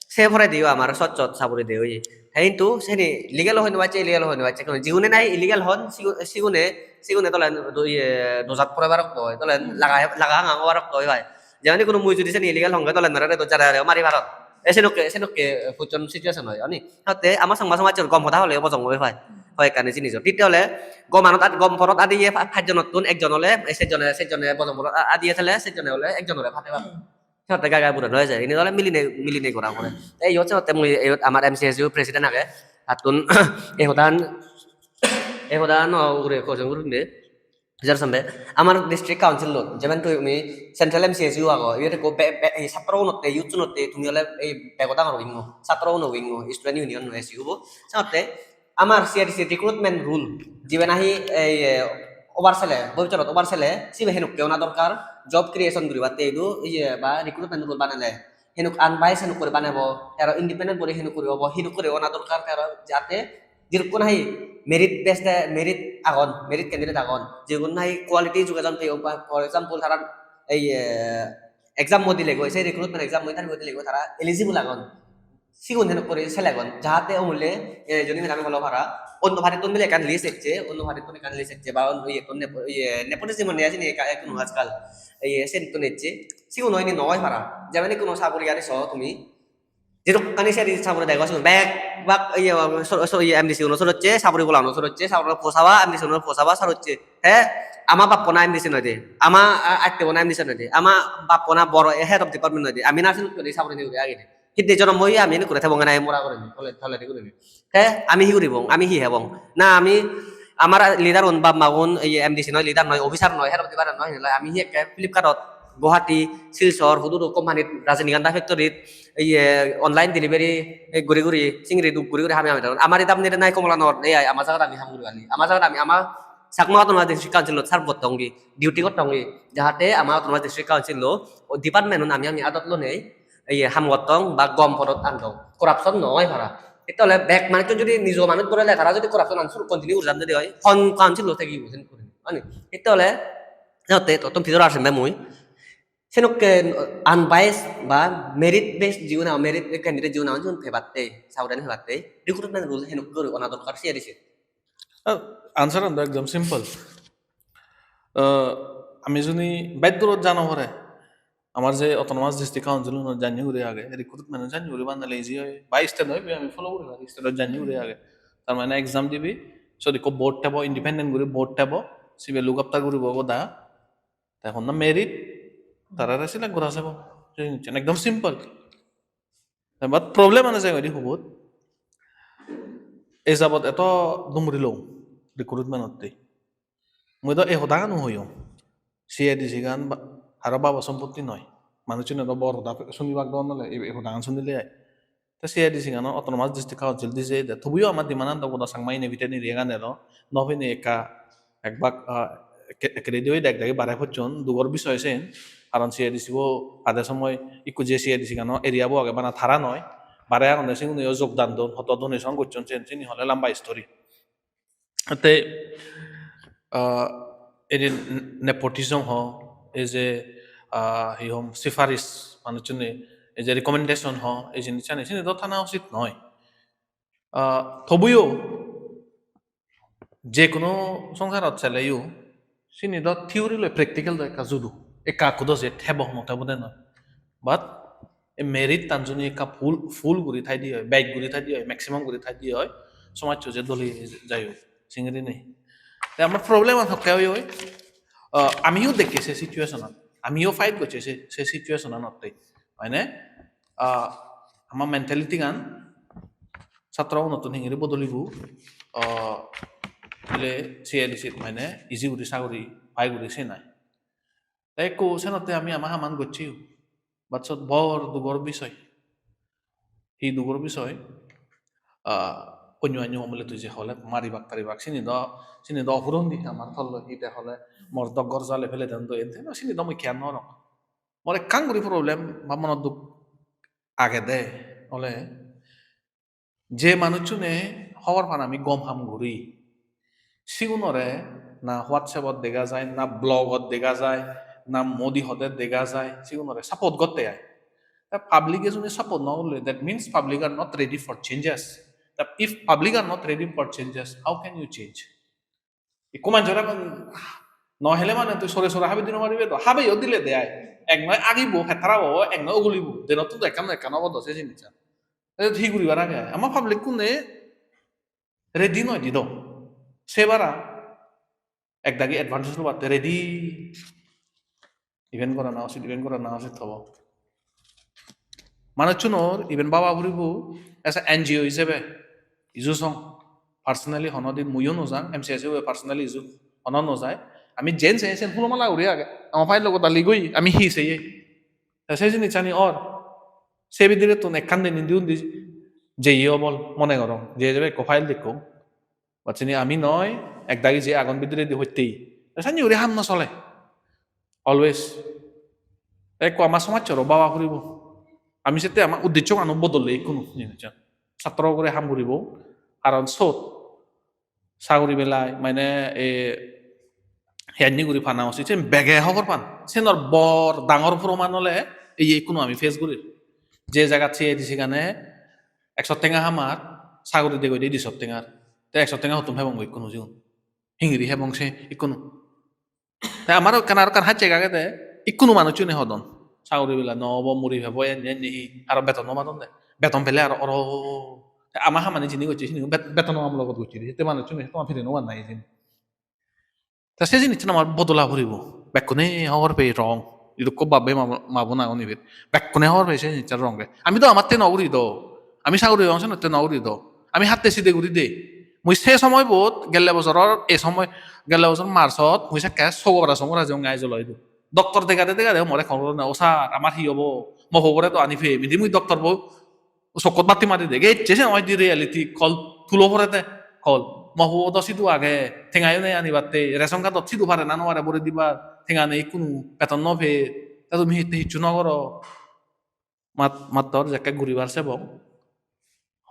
se porediyo amar sot sot saburi de oye. Te hintu seni legal hoi no pacche, illegal hoi no pacche. Kono jigune nahi illegal hon, sigu-, sigune, sigune tole do-, iye, dojat pore barok to, tole laga, laga hang hang barok to, oi bai. Jemon kono mui jodi seni illegal honge tole mere do jare jare mari paron. E senokke, senokke puchon situation oi, ani? Te ama songma somajjor gom hoda hole bojong oi pai. Hoi ekkani jinis. Titte ole gom anot ad-, gom porot adiye pa-, pajjonottun ekjon ole, e sejjone, sejjone bojong porot a-, adiye thele, sejjone ole ekjonore pade pade. Senotte gai gai puron oi jai. Ini ole miline, miline gora pore. Te iyot senotte mui iyot amar M C S U president age. Tattun e hodan, e hodan no ugure kojon gurinde. Jar sambe, amar district council-ot, jemen tumi central M C S U ago, iyot ekko be-, be-, ei satro unotte, youth unotte, tumi ole ei bego dangor wing-o, satro uno wing-o, student union no S U bo. Senotte amar C R T C recruitment rule, jibe nahi ei, eh, over sele, bobissorot over sele, sibe henukke ona dorkar, job creation guribatte idu, iye, ba recruitment rule banele, henuk unbiased henuk guri banebo, te aro independent guri henuk guri obo, henuk guri ona dorkar, te aro jate jerokkun nahi merit based, merit agon, merit candidate agon, jigun nahi quality education peyon, ba, for example, tara ei, eh, exam mo dilegoi, se recruitment exam mo interview dilegoi, tara eligible agon. Sigun henok guri selegon, jahate omole, eh, joni madam holo para, onno party tun bile ekkan list ecche, onno party tun ekkan list ecche, ba onno iye tun nepo-, iye nepotism ne ajini ekka ekko ajkal, iye sen tun ecche, sigun oini noi para, jemon ekko sagori ari so tumi, jedokkani seri sagori dego, sigun bek bak iye, so, so, iye M D C uno sorocche, sagori bola uno sorocche, sagori posaba, M D C uno posaba sorocche. He, ama bappo na M D C noi de, ama, a, atte bo na M D C noi de, ama bappo na boro head of department noi de, ami na sinukkuri sagori ni guri agede. Hidde jonom oye ami enekure thebong na mora gurinei, tole, toledi gurinei. Te ami hi guribong? Ami hi hebong? Na ami, amar leader un, bap magun, ei M D C noi, leader noi, officer noi, head of department noi, hinelai ami hi ekke Flipkart-ot Guwahati, Silchar, hudu hudu company-t, Rajinikandan factory-t, ei online delivery, ei guri guri, singiri duk guri guri hami hami degong. Amar idam nire nai Kamalanagar, ei ai, ama jagat ami ham guri pari. Ama jagat ami, ama Chakma Autonomous District Council-ot serve gottongi, duty gottongi, jahate ama Autonomous District Council-o department-un ami ami adot lonei, iye, ham gottong ba gom podot andong. Corruption no oi para. Itte ole bek manuchun jodi nijo manuj borele tara jodi corruption an suru continue guri jande oi, hon council lo tegibo sen guri. Ani? Itte ole jotte tottun pidor ar sembe mui. Senokke unbiased ba merit based jigun agon, merit candidate jigun agon, jigun pebatte, sagorian pebatte, recruitment rule henokke guri ona dorkar siye dise. Ah, answer an do ekdom simple. Ah, ami juni bej durot jana pore, amar je Autonomous District Council-unot janye guri age, recruitment-o janye guri banele easy oi. Ba state oi, ami follow guri pari, state-ot janye guri age. Tar mane exam dibi, siyot ekko board thebo, independent guri board thebo, sibe look after guribo goda. Te honna merit, tarare select gora sebo. Ekdom simple. But problem ane jai hoide hubot. Ei jabot eto dumuri lou recruitment-otte. Mui do ei hodagano hoyong. C A D C gan ba-, haro babo sompotti noi. Manuchchune do bor hoda sunibak do nole, ei, ei hodagan sunile ai. Te C A D C gan Autonomous District Council di jeyede. Tobuyo ama demand an do goda Changma inhabited area gan elo. No pini ekka ek bak, ah, ekke-, ekkere di oide ek dagi bare pocchon, dugor bisoy sen. Karon C A D C bo ade somoy ikko je C A D C gano area bo age bana tara noi. Bare agonde sigune yo jogdan don, hodo donation gocchon sen, sini hole lamba story. Te, ah, ei je nepotism ho, ei je, ah, hi hom, sifarish manuchchune, ei je recommendation ho, ei jinissani, sini do thana usit noi. Ah, tobuyo, je hono songsarot seleyo, sini do theory loi practical do ekka judo. Ekka ekku do je thebo, no thebo de noi. But ei merit tan juni ekka full, full guri thai di oi, bej guri thai di oi, maximum guri thai di oi, somajcho je doli jayo, singiri nei. Te amar problem an hokke oi oi, ah, amiyo dekke se situation an, amiyo fight gocche se, se situation anotte. Mane, ah, ama mentality gan satro unottun hingiri bodolibo, ah, bile C A D C mane easy guri saguri pai guri se nai. Te ekku senotte ami ama haman goccheyo. But sot bor dugor bisoy. Hi dugor bisoy? Ah, onyo onyo omole tui je hole maribak taribak, sini do, sini do opuron di amar tollo hi te hole mor dok gor jale pele den do ente no, sini do mui care no gorong. Mor ekkan guri problem ba monot duk agede ole je manuchchune hobor pan ami gom ham guri, sigunore na WhatsApp-ot dega jai, na blog-ot dega jai, na modi hode dega jai, sigunore support gotte ai. Ta public-e juni support no gorle, that means public are not ready for changes. Ta if public are not ready for changes, how can you change? Ikko manjore no hele mane tui sore sore habi di no paribe do. Habeyo dile de ai. Ek noi agibo, hetara obo, ek noi ugulibo. Denottun do ekkan noi ekkan obo do se jinissan. Te hi guribar age? Ama public kune ready noi di do. Se bara ek dagi advantage lobatte ready. Iben gorana usit, iben gorana usit hobo. Manuchunor iben baba puribo as a N G O hisebe iju song. Personally hono din muiyo no jang, M C S O personally iju hono no jai. Ami jen sei sen hulo mala guri age. Ama file logo dali goi, ami hi seye. Te se jinissani or. Se bidirettun ekkan din indi undi jeye obol mone gorong. Je jebe ekko file dekkong. But sini ami noi, ek dagi je agon bidiredi hottei. Te sanni guri ham no sole. Always. Te ekko ama somajchoro baba puribo. Ami sette ama uddecchogano bodole ikkunu, jinissan. Satro guri ham guribo. Karon sot saguri belai, mane, e, he anni guri pana usit, sen bege hobor pan. Senor bor dangor proman ole, ei ikkunu ami face gurir. Je jagat se disi gane ekso tenga hamar, saguri degoi de diso tengar. Te ekso tenga hottum hebong goi ikkunu jigun. Hingiri hebong se ikkunu. Te amaro ekkan aro ekkan hajjek agede, ikkunu manuchchune hodon. Saguri bela no obo, muri pebo, enni enni hi, aro beton no padon de. Beton pele aro oro. Te ama hamani jini gocche, sini bet-, beton amlobot gocche de. Te manuchchune toma pire no pan nahi jini. Te se jinissan amar bodola puribo. Bekkune hobor pei rong. Idukko bab-bei ma-, ma-bon agon ibet. Bekkune hobor pei se jinissan rong de. Ami do amatte no guri do. Ami saguri rong senotte no guri do. Ami hatte side guri de. Mui se somoibot gelle bojoror ei somoi, gelle bojor March-ot mui sekke sogobara sogobara jeyonge Aizawl-o idu. Doctor degade degade more hono na, "O sir, amar hi obo? Mo pobore do ani pem." Indi mui doctor bo sokkot batti mari de. Ecche se noi di reality call tulo pore de call. Mo pobo do sidu age, tengayo nei anibatte, ration card-ot sidu pare na no pare bore dibar, tenga nei ikkunu, beton no pe, te tumi hitte hissu no goro. Mat-, mattor jekke guribar sebong,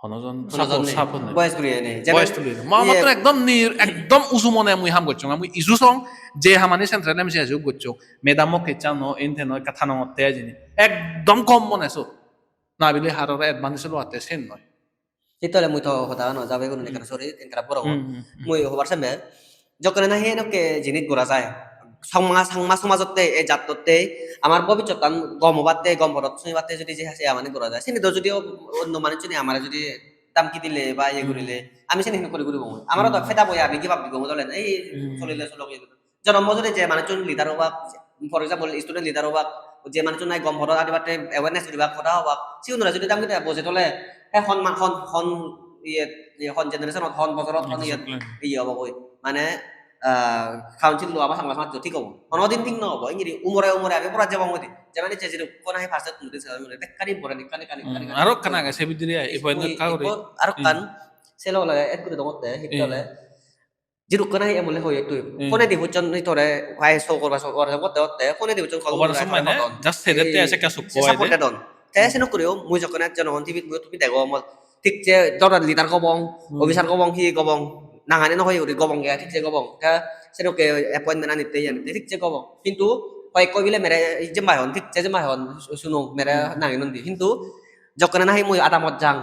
hono jon hono jon support, nei. Support nei. Boyes guri nei. Boyes tuli nei. Ma-, iye mattor ekdom nir-, ekdom uju mone mui ham gocchong. Mui iju song je hamani central M C S gocchong. Madam-o keccha no, ente no, ekka thanongotte ajini. Ekdom gom mone so. Na bile harore advantage lobatte sen noi. Hittole mui to hoda no jabe gunun ekkan, sorry, interrupt gorongor. Hmm, hmm, hmm. Mui hobar sembe, jokkone nahi enokke jinis gora jai, Changma, Changma somajotte, ei jattotte, amar bobissottan gom obatte, gom porot sumibatte judi je se amani gora jai, sini do judi o-, onno manuchchune amare judi dhamki dile ba iye, hmm, gurile, ami sini hingori guribong? Amaro do, hmm, fed up oi ami give up dibong dole, ei, hmm, solile solok iye. Jonom bojore je manuchun leader obak, for example, student leader obak, je manuchun nahi gom porot adibatte awareness guribak, hoda hobak, sigunore judi dam gide boje tole, he hon ma-, hon, hon iye, iye, hon generation-ot, hon bojorot, hon iye, exactly, iye obogoi. Mane, ah, council lo aba Changma somajjo thik obo. Hono din thik no obo. Ingiri umore umore ami pura jebong udi. Jemani je jidu kono hi first-ot tumi din sekkani more bekkani more nikkani kani kani. Hmm, kani aro ekkan age se bidire ai, ei point ekka guri. Aro ekkan, hmm, se logey logey add guri dongotte, hitte, hmm, ole jidukkun nahi M L A hoye tui. Hmm. Phone-edi bucchon ni tore, hai so gorba so gorba gotte gotte, phone-edi bucchon call gorba guri so mane, hodon. Just sedette. Ei, ase ekka sukko se support aide. Dedon. Te, hmm, senok guriyo, mui jokkone jonogon T V-t mui tumi dego, mo thik se dor leader gobong, hmm, officer gobong, hi gobong, nangani no hoye guri gobong ge, thik se gobong. Te sedokke appointment anitte, iyanitte, thik se gobong. Hintu hoyekko bile mere jempai hon, thik se jempai hon, su-, sunong, mere, hmm, nangi nondi. Hintu jokkone nahi mui adamot jang,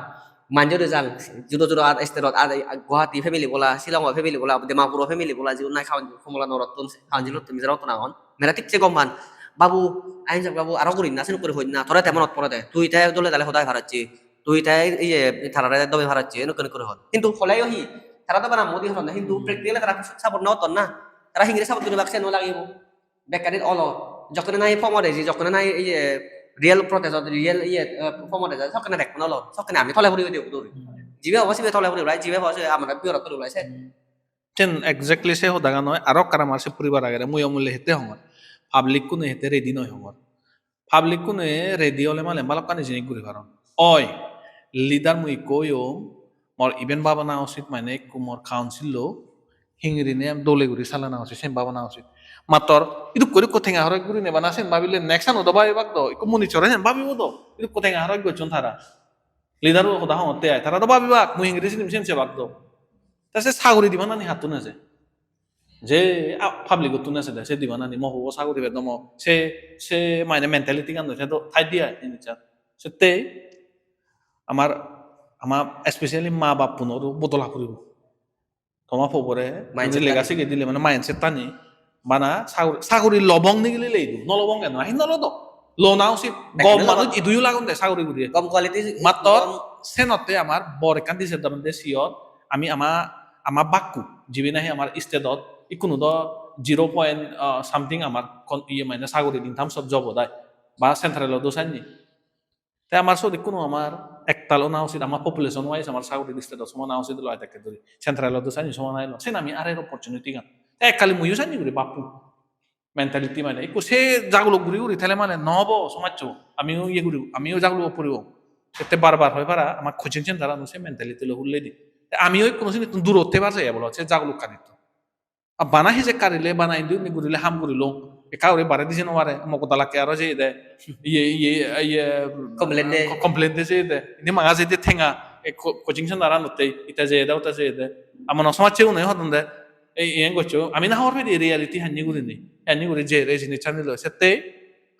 manjore jang, judo judo ar state-ot, ar Guwahati family bola, Shillong-o family bola, Dimapur-o family bola, jigun nahi council, Kamalanagar-ottun, council-ottun, Mizoram-ottun agon. Mera thik se gom pan. Babu, Ahimsak babu, aro gurin na, senok guri hoj na, tore te monot pore de. Tui te dole dale hodai paracche. Tui te iye, tarare dobe paracche, enok enok guri hon. Hintu holeyo hi? Tara do bana modi horon na, hintu, hmm, practically tara support no otton na. Tara hingiri support guribak se no lagibo. Bekkanit olo. Jokkene nahi form-ot eji, jokkene nahi iye real protest-ot, real iye, eh, form-ot eji, sokkene bekkun olo. Sokkene ami tole puri udi udi. Jibe obo sibe tole puri ulai, jibe obo sibe amare biyorot tuli ulai se. Sen exactly se hodagan noi, aro ekkan amar se puribar agede, mui omole hette hongor. Public-kune hette ready noi hongor. Public-kune ready ole mane balokkani jinis guri paron. Oi, leader mui ikko oyong, mor iben babana usit mane ikko mor council-o hingirine dole guri salana usit, sen babana usit. Mattor idukko idukko tenga horoj gurine bana sen babile next-ano do babibak do, ikko monitor-e sen babibo do, idukko tenga horoj gocchon tara. Leader-o hoda hongotte ai, tara do babibak, mui hingiri sinim sen sebak do. Te se saguri dibanani hattun eje? Je, a, public-ottun ejede, se dibanani, mo puo saguri pedong mo, se, se mane mentality-gan do, se do thai diya jinissan. Sette amar, ama especially ma bappunoru bodola puribo. Toma pobore, mindset lega tani. Sige dile mane mindset tani, bana saguri, saguri lobong nigili leidu, no lobong keno, ahi no lodo. Lona usit, gom manuj iduyo lagon de saguri guriye. Gom quality, mattor gom. Senotte amar bor ekkan disadvantage siyot, ami ama, ama bakku, jibe nahi amar state-ot, ikkunu do zero point, ah, something amar kon-, iye mane saguri in terms of job odai, ba central-o do sanni. Te amar sot ikkunu amar ektal ona usit, amar population wise amar saguri state-ot soman ona usit loi tekke duri. Central-o do sanni soman ailo. Sen ami are opportunity gan. Te ekkali muiyo sanni guri bappu. Mentality mane, ikko se jaguluk guri guri thele mane no obo somajcho. Amiyo iye guri, amiyo jaguluk puribo. Ette bar bar hoi para, ama coaching center ano se mentality lo hulle di. Te amiyo ikko no sini tun durot thebar sai bolo, se jaguluk kanittun. A bana hijek karile, bana indi undi gurile ham gurilong. Ekka guri bare dije no pare, mogoda lakke aro jeye de. Iye, iye, iye, complain de. Complain de jeye de. Indi maga jeye de tenga, e co-, coaching center anotte, ita jeye de, uta jeye de. Amono somajche une hodon de. Ei, iyen goccho, ami na hobor pedi reality hanni gurinei. Hanni guri je re jinis chanilo. Sette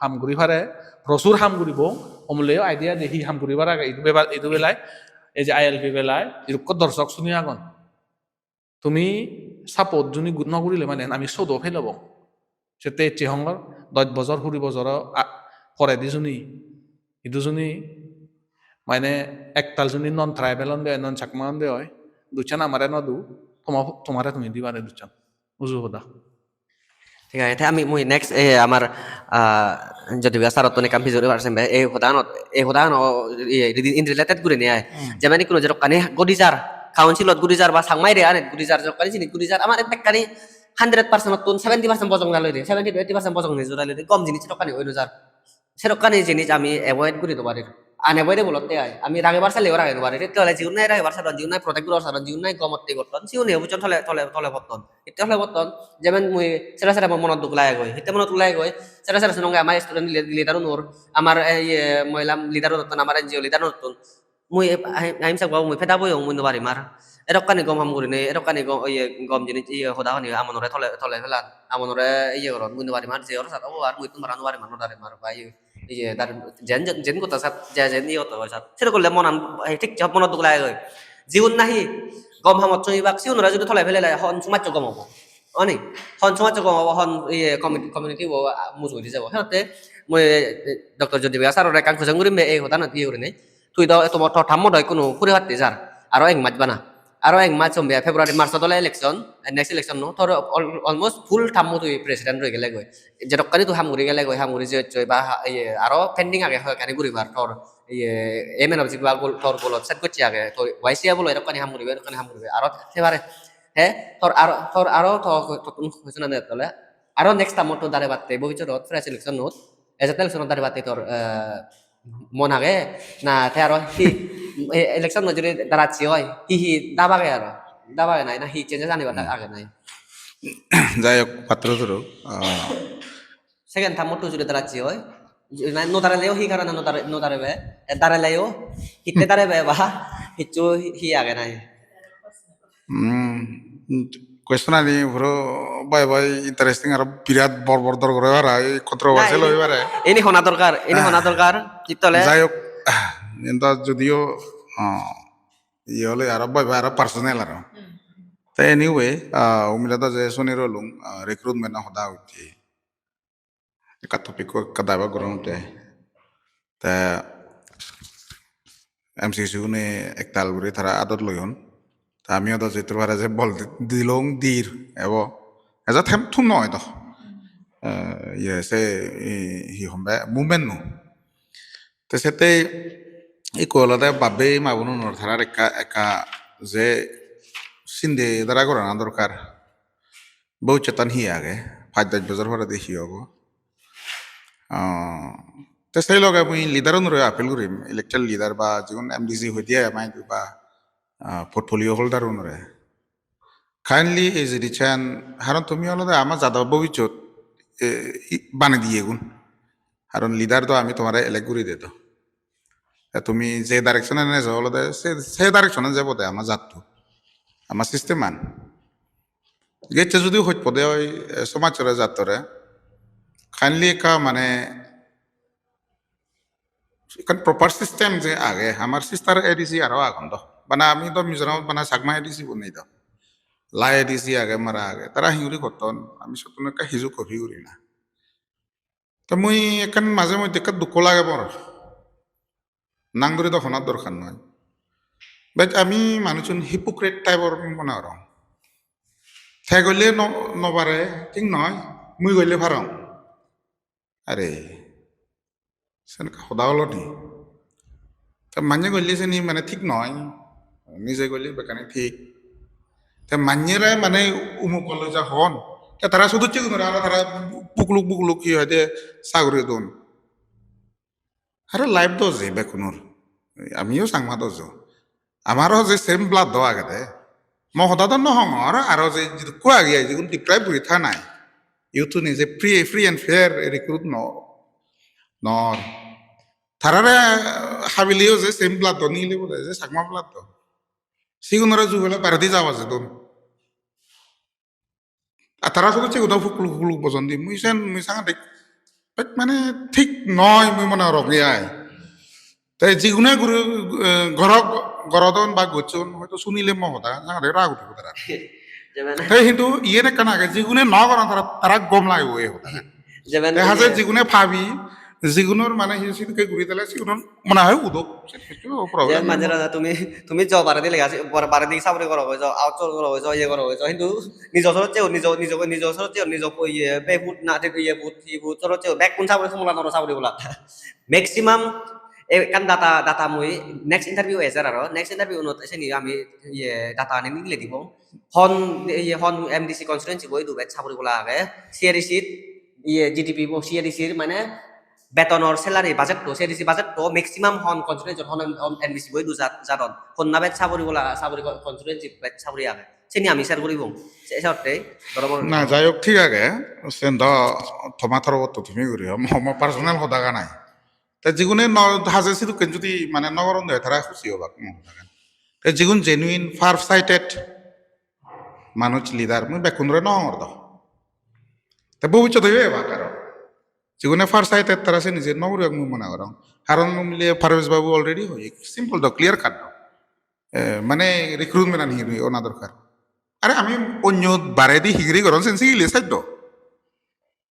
ham guri pare, prosur ham guribo, omleyo idea de hi ham guribar age, idu beba-, idu belai, ei je I L P belai, irukko dorshok suni agon. Tumi support juni gu-, no gurile mane ami sodo fail obo. Sette ecche hongor, dosh bojor, kuri bojor, a, poredi juni, idu juni, mane ektal juni non tribal onde oi, non Chakma onde oi, duchan amare no du, toma-, tomare tumi dibare duchan. Uju hoda. Thik age, te ami mui next, eh, amar, ah, Jyoti Bihar sir-ottun ekkan pijor ibar sembe, ei hodaganot, ei hodagano, iye, in related gurinei ai. Hmm. Jemon ikkunu jedokkani guri jar, council-ot guri jar ba Changma area anit guri jar, jedokkani sinit guri jar, amar bekkani hundred percent-ottun seventy percent bojong dal oide, seventy to eighty percent bojong nejor dal oide, gom jinis sedokkani oi no jar. Sedokkani jinis ami avoid guri no parir. Unavoidable otte ai. Ami ragebar saleyo rage no parir. Hitte hole jigun nahi ragebar sadon, jigun nahi protect guribar sadon, jigun nahi gomotte gotton, sigun eyo bujon tole, tole, tole potton. Hitte tole potton? Jemon mui sere sere mo monot duk lagegoi. Hitte monot duk lagegoi? Sere sere sunonge ama student le-, leader unor, amar, eh, iye, mohila leader unottun, amar N G O leader unottun. Mui, eh, Ahim-, Ahimsak babu, mui fed up oyong, mui no parim ar. Edokkani gom ham gurinei, edokkani gom, iye, gom jinis, iye, hoda honi amonore tole, tole pelan. Amonore iye goron, mui no parim ar, je oro sat obo ar, mui tun para no parim ar, no parim ar, ba iye, iye, dar, jen, jen, jen gotta sat, je jen iye gotta goi sat. Sero golle monan, eh, thik job monot duk lagegoi. Jigun nahi gom hamot songibak, sigunore jodi tole pelele hon somajcho gom obo. Oni? Hon somajcho gom obo, hon iye commu-, community bo, ah, mujungedi jabo. Senotte mui, eh, Doctor Jyoti Bihar sir-ore ekkan question gurim, ei hodanot iye gurinei. Tui do, tomo, tor thammo do ikkunu puri patte jar. Aro ek mas bana. Aro ek mas sombe February, March-ot ole election, eh, next election no. Tor al-, almost full thammo tui president roi gelegoi. Jedokkani tui ham guri gelegoi, ham guri jeyoi ba ha-, iye, aro pending age hoyekkani guribar tor, iye, aim and objective gol, tor goal-ot set gocche age. Tor Y C A bolo edokkani ham guribe, edokkani ham guribe. Aro se pare Te tor aro, tor aro to, to, to question ane tole. Aro next time to dare batte, bobissotot fresh election not. As a election dare batte tor, eh, mon age. Na, te aro hi, eh, election not jodi daracchi oi, hi hi dab age aro? Dab age nai, na hi changes anibar age nai? Jai hok, pattoro turu. Ah, second term-ot tujule daracche oi. Na, no dareleyo hi karone no dare-, no darebe? E, dareleyo hitte darebe ba? Hissu hi, hi age nai? Hmm, question ani puro bhai bhai interesting aro birat bor bor dor gore para, ei controversial oi pare. Ini hona dorkar, ini hona dorkar. Hittole? Jai hok, ento jodio, ah, iye ole aro bhai bhai aro personal aro. Te anyway, ah, umile do je suni rolung, ah, recruitment hoda hoitte. Ekka topic-ko ekka divert gorong te. Te M C C gune ektal guri tara adot loyon. Te amiyo do jetur pare je bol di-, dilong dir ebo. Eja them thum noi do. Eh, iye se, i, hi hombe movement no. Te sette ikko olode babbe ma bonunor tarar ekka, ekka je sinde dara gorana dorkar. Bhobissottan hi age? Pach dos bojor poredi hi obo? Ah, te sei loge mui leader-unore appeal gurim, elected leader ba jigun M D C hoide ama idu ba, ah, portfolio holder-unore. Kindly is written, haron tumi olode ama jado bhobissot, eh, i-, bane diyegun. Haron leader do ami tomare elect guri de do. Te tumi je direction-e nejo olode se, se direction-e jebo de ama jatto, ama system-an. Gecche judi hoj pode oi, eh, somajjore jattore, kindly ekka mane ekkan proper system je age, amar sister A D C aro agon do. Bana ami do Mizoramot bana Chakma A D C bo nei do. Lai A D C age, mara age. Tara hinguri gotton, ami sottun ekka hiju copy guri na. Te mui ekkan maje moddhe ekka dukko lage mor. Nang duri do honat dorkar noi. But ami manuchun hypocrite type-or mone gorong. Te golle no, no pare, thik noi, mui golle parong. Are, sen ekka hoda olo ni. Te manye golle seni mane thik noi, nije golle bekkani thik. Te manyere mane umuk golle ja hon. Te tara sudu chigunore aro tara bukluk bukluk hi hoide saguri don. Aro life do je bekkunor. Amiyo Changma do jo. Amaro je same blood do agede. Mo hoda do no hongor, aro je jidukko age, jigun deprive guri thanai. Youth-une je free, free and fair recruit no, nor. Tarare habiliyo je same blood do nile bole, je Chakma blood do. Sigunore jubele baredi jaba jadon. Ar tara sudu siguno pukluk pukluk bojon di. Mui sen, mui sangadik. Bek mane thik noi, mui mone gorong ei ai. Te jigune guri, eh, goro-, gorodon ba gocchon, hoito sunile mo hoda, sangadik rag udibo tara. Jemon te hintu iyen ekkan age, jigune no goron tara, tara gom lagibo ei hoda. Jemon te haje iye jigune pabi, jigunor mane hi sidikke guri dile sigunor mone hoi udok, se hissu problem nei. Manjera tumi, tumi jo baredi lega, bar-, baredi saburi goro hoi jo, outsource goro hoi jo, iye goro hoi jo, hintu nijo sorosse, nijo, nijo, nijo sorosse, nijo iye, be put na, te iye put, hi put, sorosse, bekkun saburi, somala noro saburi bola. Maximum, e, ekkan data, data mui next interview ejer aro, next interview unot seni ami, iye, data ani nigile dibo. Hon, iye, hon M D C constituency bo idu bej saburi bola age, C A D C, iye, G D P bo, C A D C mane betonor salary budget to, C A D C budget to maximum hon constituency hon, hon M D C bo idu jat-, jadon. Honna bej saburi bola, saburi co-, constituency bej saburi age. Seni ami share guribong. Se, se otte, dorobor. Na, jai hok, thik age. Sen do toma torobottun tumi guri, mo, mo personal hoda ganai. Te jigune no haje sidukken judi mane no goron de, tara husi obak, mo hoda gan. Te jigun genuine, far sighted manuj leader, mui bekkunore no hongor do. Te bobissote yo ebak aro. Jigune far sighted tara seni je no guribak mui mone gorong. Karon mui mile Parvesh Babu already hoye, simple do, clear cut do. Eh, mane recruitment an hingiri ona dorkar. Are ami onyo baredi hingiri goron sen sigile sej do.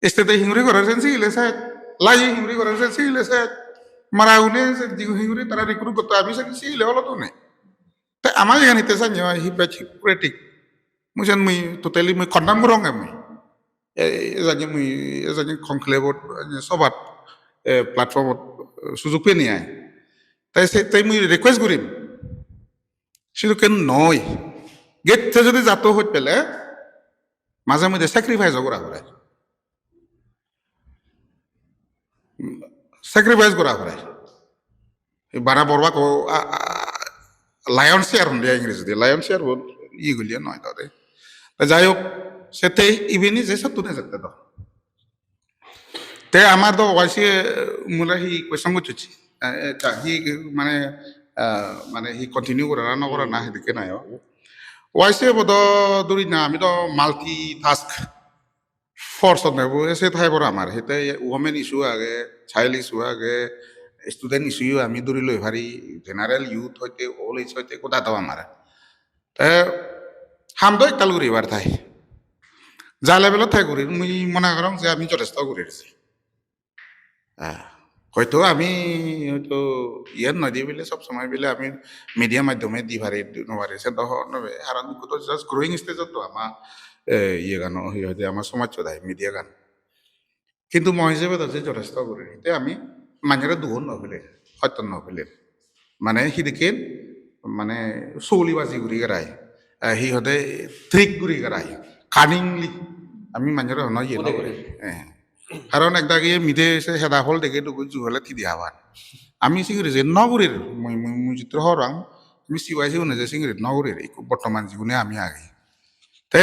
State-e hingiri goron sen sigile sej. Lai hingiri goron sen sigile sej. Mara une sen jigun hingiri tara recruit gotto ami sen sigile olo to nei. Te ama iyan hitte sanye oi, hi bej hypocritic. Mui sen mui totally mui condemn gorong mui. E, e janye mui, e janye conclave-ot, e, sobat, e, platform-ot, e, sujog peni ai. Tai se, tai mui request gurim. Sidokken noi. Gette jodi jatto hoj pele, maje moddhe sacrifice-o gora pore. Sacrifice gora pore. Bara borba ko, a, a, lion share honde Engrejidi, lion share bo iye gulliye noi to de. Ta jai hok, sette ibeni je sottun ejette do. Te amar do Y C A mule hi question gocchocche. Eh, eh, ta hi mane, eh, mane hi continue gorana no gorana hidikke noi o. Y C A bo do duri na, ami do multitask force on nebo, se thai bor amar. Hite women issue age, child issue age, student issue ami duri loi pari, general youth hoite, old age hoite, goda do amar. Te ham do ektal guribar thai. Ja level-ot thai gurir, mui mone gorong je ami jotesto gurir. Ah, hoito ami hoito iyan noi di bile sob somoi bile ami media maddhome di pari, di no pari, se do hobor no pei. Karon ikko to just growing stage-ot to ama, eh, iye gano, hi hoide ama somajcho dai media gan. Kintu mo hisebe to je jotesto guri. Te ami manjore dugon no pele, hoito no pele. Mane hidikken, mane soli baji guri garai. Eh, hi hoide trick guri garai. Cunningly. Ami manjore hono iye no guri. Eh. Karon ekdagi mide se heda phol dege dugu ju hole thidi haban. Ami singiri je no gurir, mui, mui, mui jittur horang, ami C Y C une je singiri no gurir, ikko bottoman jigune ami agi. Te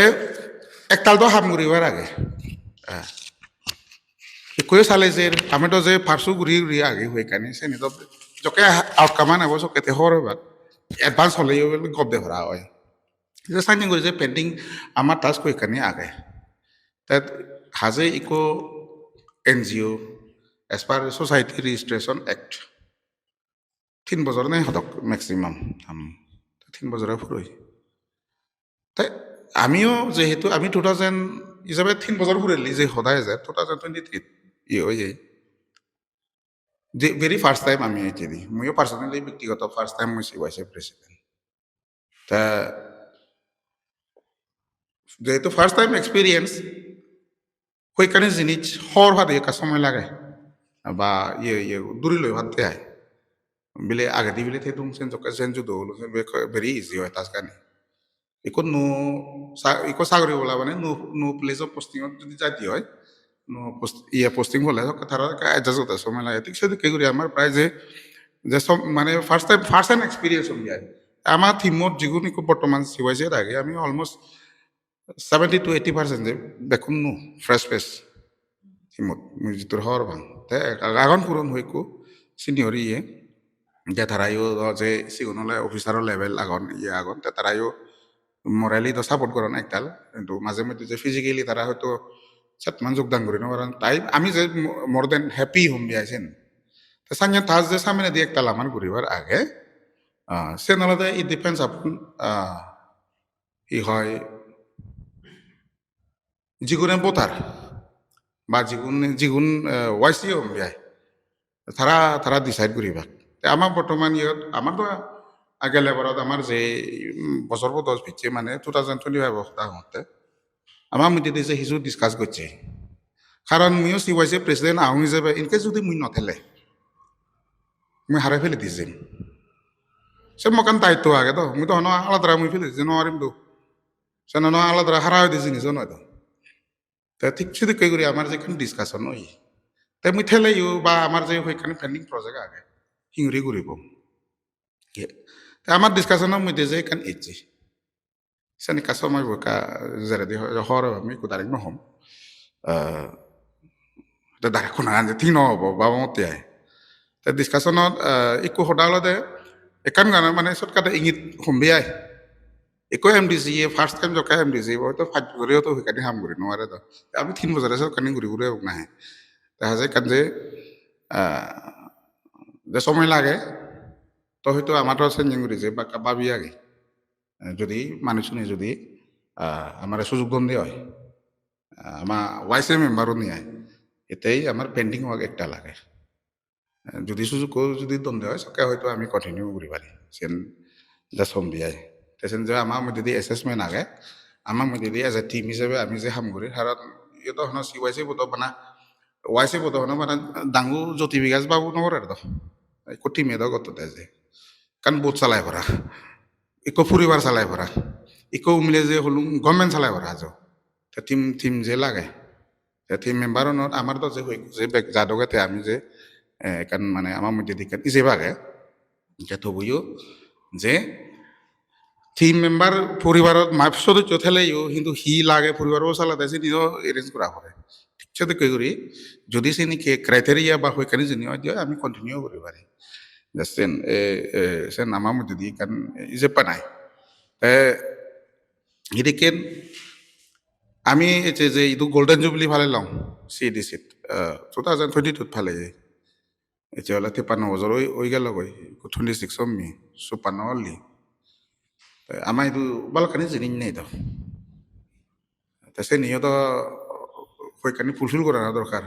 ektal do ham guribar age. Eh. Ikko sale je, ami do je parsu guri guri agi hoyekkani, seni do jokke outcome an ebo sokke te hor oibar. Advance hole yo gop de para oi. Je sanjing guri je pending amar task hoyekkani age. Te haje ikko N G O as per Society Registration Act, tin bojor ne hodok maximum. Am, tin bojor puroi. Te amiyo jehetu ami two thousand hisabe tin bojor pureli je hoda eje, two thousand twenty-three iye oye. Je very first time ami ejedi. Muiyo personally bektigoto first time mui C Y C president. Te jehetu first time experience, hoyekkani jinis hor bade ekka somoy lage. Ba iye, iye, duri loi bade ai. Bile agedi bile thedung sen jokke sen judo olo, sen be-, very easy oi task ani. Ikko nuo sa-, ikko sagori bola mane nuo, nuo place of posting ot jodi jai de oi, nuo post, iye posting hole jokke tara ekka adjust ote somoy lage. Thik sedokke guri amar prai je, je som-, mane first time, first hand experience oye ai. Ama team ot jigun ikko bottoman C Y C age, ami almost seventy to eighty percent je bekkun nuo, fresh face. Team ot, mui jittur hobor pang. Te ag-, agon puron hoyekko senior iye. Je tarayo do je sigun ole officer level agon, iye agon. Te tarayo morally do support goron ektal. Kintu maje moddhe je physically tara hoyto satman jogdan guri no paron. Tai ami je mo-, more than happy hom biya sen. Te sanyen tas je samnedi ektal amar guribar age. Ah, sen olode it depends upon, ah, hi hoi, jigune voter ba jigun, jigun, eh, Y C A hom biya, tara, tara decide guribak. Te ama bottoman iyot, amar do age level ot amar je, mm, bojor bodos picche mane two thousand twenty-five o hoda hongotte. Ama moddedi je hissu discuss gocche. Karon muiyo C Y C president aung hisebe in case jodi mui no thele, mui hare pele di jim. Se mokkan daitto age do, mui do hono aladara mui pele di no parim do. Sen hono aladara hara hoide jinis o noi do. Te thik sedokke guri amar je ekkan discussion oye. Te mui theleyo ba amar je hoyekkani pending project age, hinguri guribo. Ye. Te amar discussion o moddhe je ekkan ecche. Sen ekka somoy bo ekka jeredi ho-, hor ami ekko direct no hom. Eh, te direct hona gan je thik no obo, baba motte ai. Te discussion ot, eh, ekko hoda olode ekkan gana mane shortcut e ingit hom bi ai. Ekko M D C A, first time jokke M D C A, hoito pach bojor o to hoyekkani ham guri no pare do. Te ami tin bojore sedokkani guri guri ebong nahi. Te haje ekkan je, ah, je somoy lage, to hoito amar to senjeng guri je bakka babi age. Eh, jodi manuchune jodi, ah, amare sujug don de oi, ah, ama Y C A member-une ai, etei amar pending work ekta lage. Eh, jodi sujukko jodi don de oi, sokke hoito ami continue guri pari. Sen ja sombi ai. Te sen je ama moddedi assessment age, ama moddedi as a team hisebe ami je ham guri, haron iye do hono C Y C bo do bana, Y C bo do hono bana dangu Jyoti Bikash babu no gorer do. Ekko team e do gotto de je. Ekkan boat salai para. Ekko puribar salai para. Ikko umile je holung government salai para hajo. Te team, team je lage. Te team member unot amar do je hoi, je bek ja doge te ami je, eh, ekkan mane amar moddhe di ekkan ijeb age. Je tobuyo je team member poribarot map sodosyo theleyo hintu hi lage poribaro salade siniyo arrange gora pore. Thik sedokke guri jodi sini ke criteria ba hoikkani jeni oi je ami continue guri pari. Just sen, eh, eh, sen amar moddhe di ekkan ijeb banai. Te hidikken ami ecche je idu Golden Jubilee palelong C A D C-t, eh, two thousand twenty-two-t paleye. Ecche ole teppanno bojor oi, oi gelo goi, ikko twenty-six sommi, chuppanno olli. Te ama idu balokkani jinis nei do. Te seniyo do hoikkani fulfill gorana dorkar.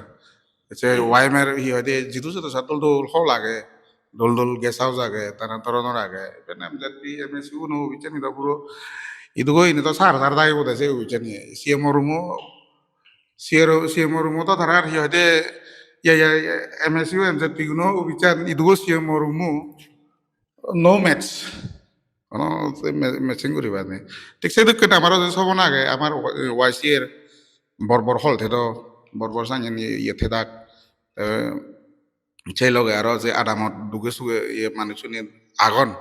Ecche Y M A-r hi hoide jidu jodo sa dol dol hall age, dol dol guest house age, nana doronor age. Iben M Z P, M S U guno obissani do puro idugo ini do sar sar dagebo de se obissani. C M O room-o, C R O, C M O room-o do tarar hi hoide, iya, iya, iya, M S U, M Z P guno obissan idugo C M O room-o no match. Ono se ma-, matching guribar nei. Thik sedokken amaro je sobon age, amar Y C A-r bor bor hall thedo, bor bor sanyen iye, iye thedak. Te sei loge aro je adamot duge suge iye manuchchune agon,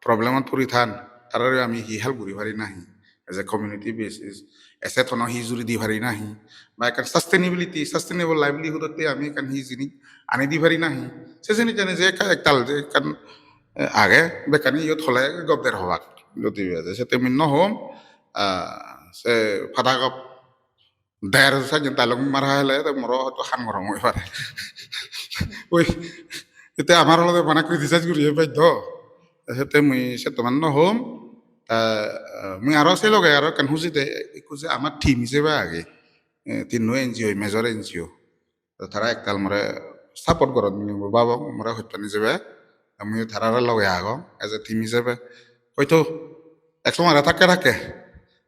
problem-ot puri than, tarare ami hi help guri pari nahi? As a community basis, asset hono hi juri di pari nahi? Ba ekkan sustainability, sustainable livelihood-otte ami ekkan hi jinis ani di pari nahi? Se jinis jani je ekka ektal je ekkan, eh, age, bekkani iyot hole gop der hobak. Jodi je sette mui no hom, ah, se pada gop der sajjon dialogue mara hele te moro hoyto han gorong oi pare. Oi, ete amar olode bana criticize guriye bej do. Te sette mui settoman no hom. Ta, eh, mui aro se loge aro ekkan huji de, ikko je amar team ijebe age. Eh, tinno N G O, major N G O. To tara ektal more support goron, mui babong, more hojpani jebe, mui tarare loge agong, as a team ijebe. Hoito ek somare thakke thakke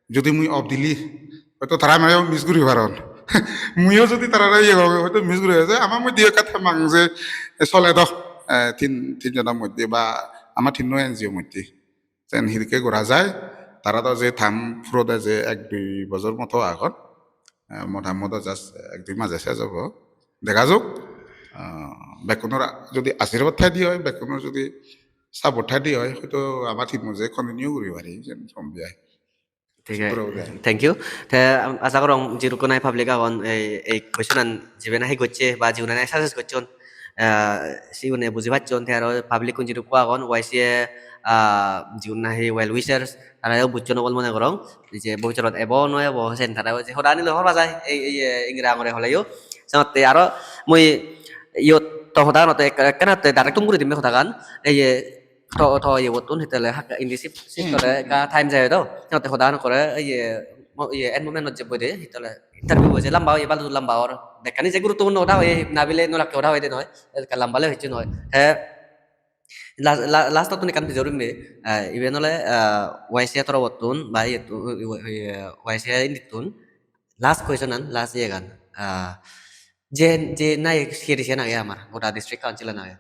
jodi mui off dili, hoito tara more miss guri paron. Muiyo jodi tarare iye gorong, hoito miss guri paron. Ama moddhe ekka thamang je sole do, eh, tin, tin jonor moddhe ba ama tinno N G O moddhe. Sen hidikke gora jai, tara do je term purode je ek dui bojor moto agon, eh, motamoti just ek dui maje ses obo. Dega jok, ah, bekkunor a-, jodi ashirbad thai di oi, bekkunor jodi support thai di oi, hoito ama team-o je continue guri pari, sen sombi ai. Thik age. Puro ude. Thank you. Te, um, aja gorong jidukkun nahi public agon, ei, ei question-an jibe nahi gocche ba jigun nahi suggest gocchon, ah, sigune buji pacchon, te aro public-kun jidukko agon, Y C A, ah, jigun nahi well wishers, tarayo bucchon obol mone gorong, je bobissotot ebo no ebo, sen tarayo je hodani loi hobor pa jai, ei, ei, ei, ingra angore holeyo. Senotte aro mui iyot to hoda honotte ek-, ekkanatte direct thum guri dimme hodagan, ei je to, to iye bottun hittele hakka indi shift, shift Hmm. gore ekka time jai do. Senotte hoda hono gore iye, mo-, iye, en moment-ot je boide hittele interview-bo je lamba oye, baldu lamba or. Bekkani je guruttopunno hoda hoye, na bile no lakke hoda hoyede noi. Ekka lamba le hocche noi. Te la-, la-, last-ottun ekkan pijor umme, eh, iben ole, eh, Y C A torobottun ba iyettun, Y C A indittun last question-an, last iyegan. Ah, je, je nahi C A D C-an age amar, goda district council-an age.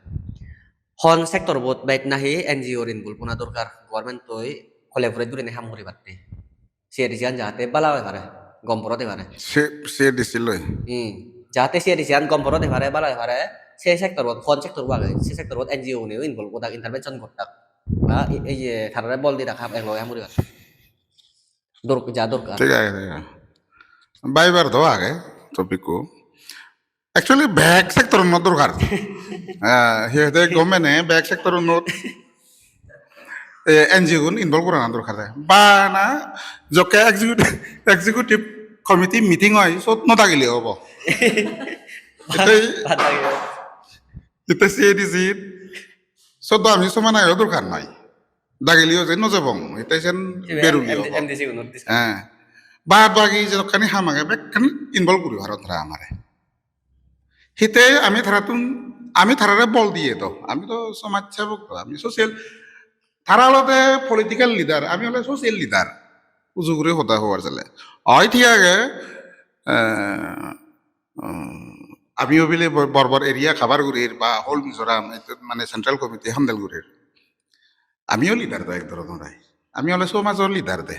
Hon sector-bot bej nahi N G O-r involve ona dorkar, government-toi collaborate gurinei ham guribatte. C A D C-an jahate bala oi pare, gom porot oi pare. Se, C A D C loi. Hmm. Jahate C A D C-an gom porot oi pare, bala oi pare, se sector-bot, hon sector-bo age, se sector-bot N G O-guneyo involve odak, intervention gottak. Ba ei, ei je tarare bol didak ham, ek loge ham guribatte. Dor-, ja dorkar. Thik age, thik age. Bhabibar do age topic-ko. Actually, bek sector-uno dorkar. Ah, hi hoide government-e bek sector-uno, eh, N G O-gun involve gorana dorkar de. Bana jokke executive, executive committee meeting oi, sot no dagile obo. Ete, Bad lage. Ete C A D C, sot do ami soman ayo dorkar noi. Dagiliyo je no jebong, ete sen Ibe beruli M D, obo. M D C-gunor discussion. Eh. Bad bagi jedokkani ham age, bekkani involve guri paron tara amare. Hite ami tarattun, ami tarare bol diye do. Ami do somaj sebok do, ami social, tara olode political leader, ami ole social leader. Uju guri hoda hobar jele. Oi thik age, eh, um, ami obile bor, bor bor area cover gurir ba whole Mizoram, eto mane central committee handle gurir. Amiyo leader do ek dhoronor ai. Ami ole somajor leader de.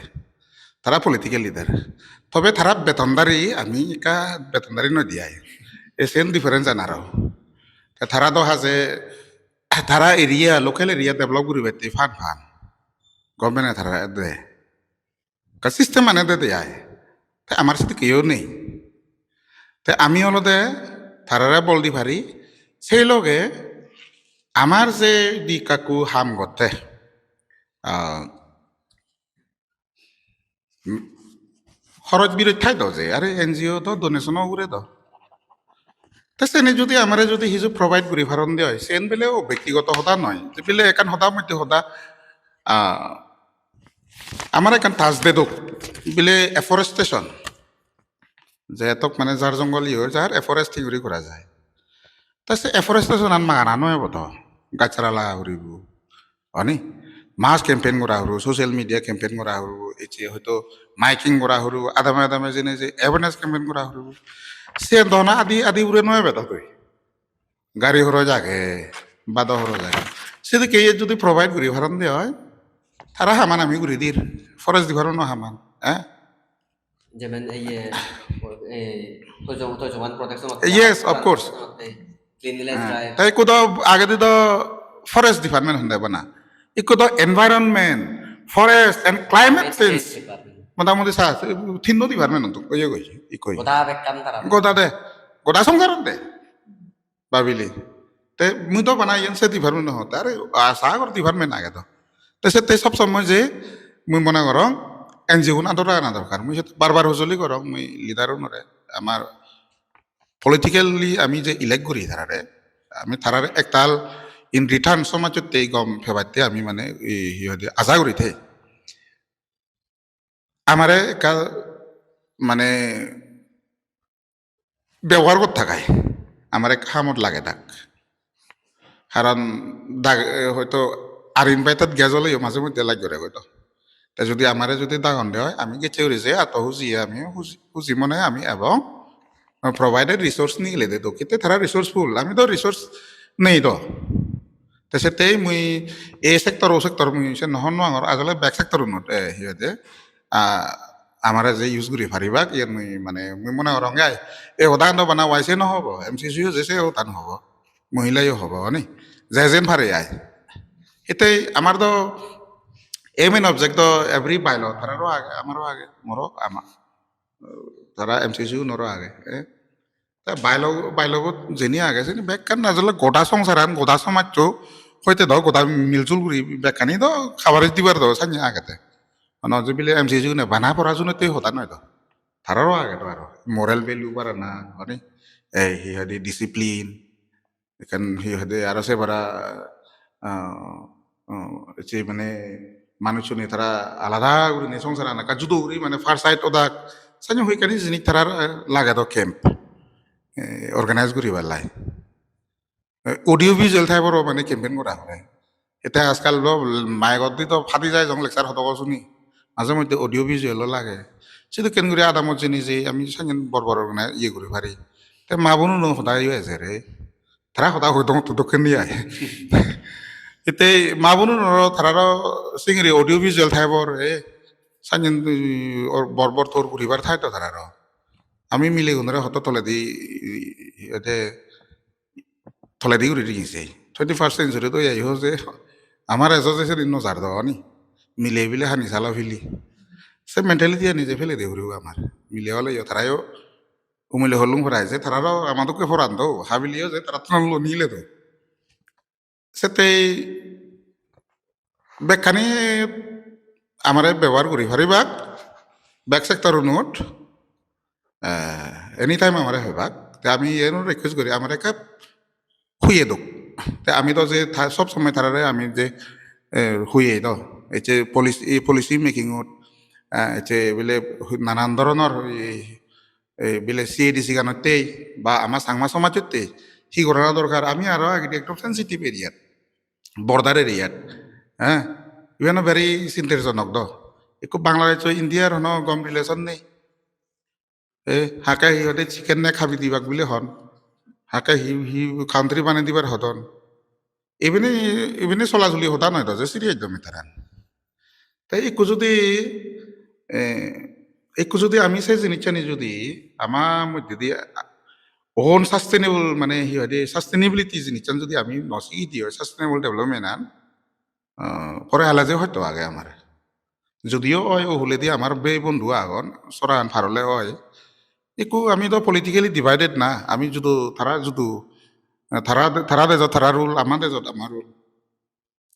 Tara political leader. Tobe tara betondari, ami ekka betondari noi di ai. Esen difference an aro. Te tara do haje, tara area, local area develop guribatte fan fan. Government e tara de. Ka system ane de de ai. Te amar sidi keyo nei. Te ami olode tarare bol di pari, sei loge amar je di kaku ham gotte, ah, mm, horoj biroj thai do je, are N G O do donation o ugure do. Te seni jodi amare jodi hiju provide guri paron de oi, sen bile o bektigoto hoda noi. Je bile ekkan hoda moddhe hoda, ah, amare ekkan task de dok, bile afforestation. Je tok mane jar jongol iye oi jar, afforesting guri gora jai. Ta se afforestation an magana noi obo to, gachchara laga puribo. Oni? Mass campaign gora puribo, social media campaign gora puribo, ecche hoito miking gora puribo, adame adame jeinei je awareness campaign gora puribo. Se dona adi adi ure noi obo to tui. Gari horoj age, bado horoj age. Sedokke iye jodi provide guri paron de oi, tara haman ami guri dir, forest department o haman, eh? Jemen iye, eh, tojo-, tojoman protection otte, Yes, of course. Cleanliness Eh, drive. Te ikko do agedi do forest department honde bana. Ikko do environment, forest and climate Climate change change. Department. Motamuti sa, tinno department honde, oye goi, ikko. Goda bekkan tara. Goda de, goda songsar honde. Babili. Te mui do bana iyen se department no hotte, are asa gor department age do. Te se te sob somoi je mui mone gorong N G O gun ador ragana dorkar. Mui se bar bar hojoli gorong mui leader unore, amar politically ami je elect guri tarare, ami tarare ektal in return somajotte gom pebatte ami mane, i, hi hoide, aja guri te. Amare ekka mane bebohar gottak ai, amare ekka hamot lage dak. Karon dak, eh, hoito uninvited guest oleyo maje moddhe laj gore hoito. Te jodi amare jodi dagon de oi, ami gecche guri je ato huji, ami huji, huji mone ami ebong provided resource nigile de do, hitte tara resourceful, ami do resource nei do. Te settei mui ei sector, o sector mui se no hon no pangor, asole bek sector unot, eh, hi hoide, ah, amare je use guri paribak, iyen mui mane mui mone gorong ai, ei hodan do bana Y C A no hobo, M C C yo je se hodan hobo, mohila yo hobo, oni? Je jen pare ai. Hitte amar do aim and object do every bylaw, tararo age, amaro age, moro ama, tara M C C unoro age, eh? Te bylaw, bylaw bot jeni age, seni bekkan ajole goda songsaran, goda somajcho, hoite do goda miljul guri bekkani do coverage dibar do sanye agede. Mane je bile M C C gune bana pora junotte hoda noi do. Tararo age do aro. Moral value barana, mane ei hi hoide discipline, ekkan hi hoide aro se bara, ah, ah, je mane manuchchune tara alada gurinei songsaran ekka judo guri mane far side odak, sanye hoyekkani jinis tarar, eh, lage do camp, eh, organize guribar lai. Eh, audio visual type-oro mane campaign gora pore. Ete ajkal do mike-ot di do phadi jai jong lecture hodo suni. Maje moddhe audio visual-o lage. Sedokken guri adamot jeni je ami sanyen bor bor gurinei iye guri pari. Te ma bonuno hoda yo ejer re. Tara hoda hoi dong to dokken ni ai. Ete ma bonunoro tararo singiri audio visual type-or, eh, sanyen, eh, or bor bor tor guribar thai to tararo. Ami milegunore hodo toledi, eh, ete toledi guri rini sei. Twenty-first century-t oi ai ho je amar ejo je sedin no jar do oni. Mile bile hani salo pili. Se mentality ani je pele de puribo amar. Mile ole yo tarayo umile holung porai je tararo ama dokke poran do, habile yo je tara tun lo nile do. Settei bekkani amare bebohar guri paribak, bek sector unot, eh, anytime amare pebak. Te ami iyeno request guri, amare ekka huye dok. Te ami do je ta-, sob somoi tarare ami je, eh, huye do. Ei je policy, ei policy making-ot, eh, ei je bile nanan dhoronor ei, ei bile C A D C ganottei ba ama Changma somajottei hi gorana dorkar, ami aro agede ekdom sensitive area-t, border area-t, eh, iben very sintajonok do. Ekko Bangladesh-o India-r hono gom relation nei. Eh, hake hi hoide chicken neck habi dibak bile hon. Hake hi, hi country banei dibar hodon. Ibeni, ibeni solasoli hoda noi do, je serious do metaran. Te ikko jodi Ekku judi ami se jinissani judi ama moddedi own sustainable, mane hi hoide, sustainability jinissan judi ami no sigi di oi, sustainable development an, ah, pore hala je hoyto age amar. Judiyo oi, o huledi amar bei bondhu agon, soran parole oi. Ekku ami do politically divided na, ami judu tara judu, tara, tara dejot tara rule, ama dejot ama rule.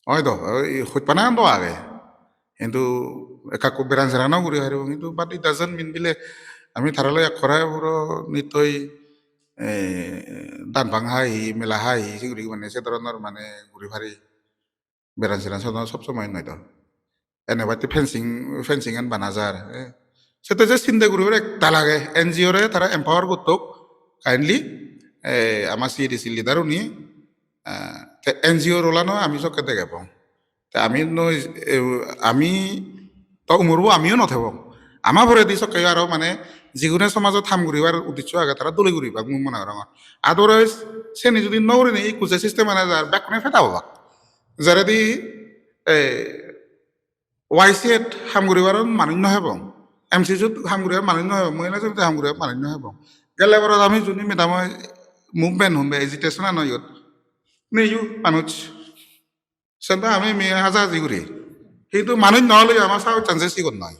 Oi do, oi hojpana do age. Hintu ekka ekku beran seran o guri paribo, hintu but it doesn't mean bile ami tara loi ekkore puro nittoi, eh, dan bang hai hi, mela hai hi, siguri mane se dhoronor mane guri pari. Beran seran sob, sob somoi noi do. Ene batte fencing, fencing an bana jar. Eh. Sette je sinde guribar ektal age, N G O re tara empower gottok, kindly, eh, ama C A D C leader uni, eh, te N G O role ano ami sokke degebong. Te ami noi, eh, ami to umurbo amiyo no thebong. Ama poredi sokke aro mane jigune somajot ham guribar uddeccho age tara dole guribak mui mone gorongor. Otherwise seni judi no gurinei ikku je system ana jar bekkune peda obak. Jeredi, eh, Y C A t ham guribar manuj no hebong, M C C t ham guribar manuj no hebong, Mohila Samiti t ham guribar manuj no hebong. Gelle borot ami juni medam oi movement hombe agitation ano iyot neyu manuj. Sento ami me haja haji guri. Hintu manuj no ole ama sao chance sigon noi.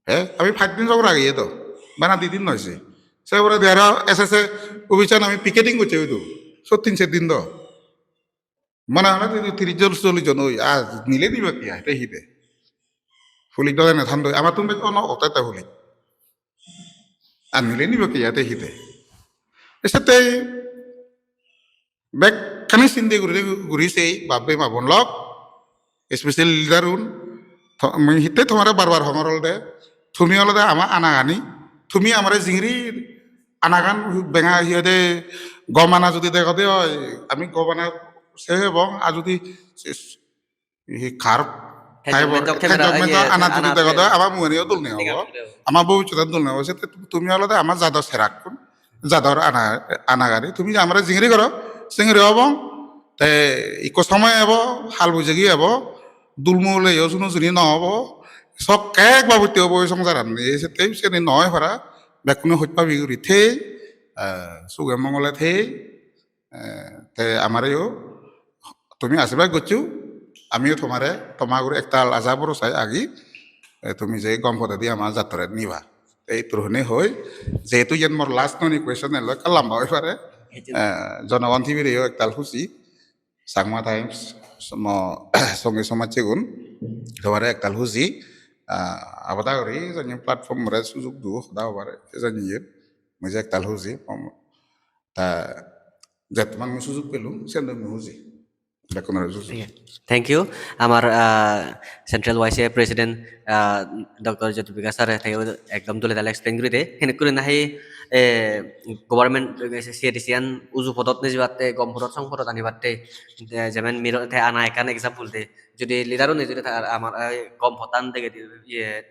He, ami pach din jogor age to. Bana di din noi se. Se pore de aro S S A office an ami picketing gocche oidu. Sottin se din do. Mane amar jodi tiris jon, chollish jon oi, ar nile dibe ki ai, te hi de? Police dole na thando, amattun bej ono ote te police. Ar nile nibe ki ai, te hi de? Esette bekkani sinde guri, guri sei bap-bei ma-bon lok, especially leader un, to-, mui hitte tomare bar bar hongor olode, tumi olode ama anagani, tumi amare jingri anagan benga hi hoide gom ana jodi degode oi, ami gom ana se hebong, ar jodi se, hi carb, thenjok menjok camera, thenjok menjok iye, ana jodi ana degode oi, ama mugani o dol nei obo, ama bobissotan dol nei obo, sette tumi olode ama jador serakkun, jador ana, anagari, tumi je amare jingri goro, singri obong, te ikko somoy ebo, hal bujegi ebo, dulmule yo sunu suni no obo, sokke ek babotte obo ei songsaran, ei sette seni noi para, bekkune hoj pabi guri thei, eh, suge mongole thei, eh, te amareyo tumi ashirbad goccho, amiyo tomare, toma guri ektal aja borosa agi, eh, tumi je gom podedi ama jattore niba. Te ittur hone hoi, jehetu iyen mor last noni question elo, ekka lamba oi pare. Ejo. Eh, Jonogon T V reyo ektal huji, Changma Times, mo songi somajjegun, tomare ektal huji, ah, abada guri jani platform more sujug du, hoda hobare, jani iyen, mui je ektal huji, um, ta jettoman mui sujug pelung, sen do mui huji. Bekkunore juju. Iya. Thank you. Amar, ah, Central Y C A President, ah, Doctor Jyoti Bikash sir-e te ekdom dole dale explain guri de. Henek guri nahi, eh, government, eh, C A D C an uju podot nejibatte, gom podot, song podot anibatte, eh, jemen miro te ana ekkan example de. Jodi leader-une jodi ta-, amar, eh, gom pottan degedi, iye,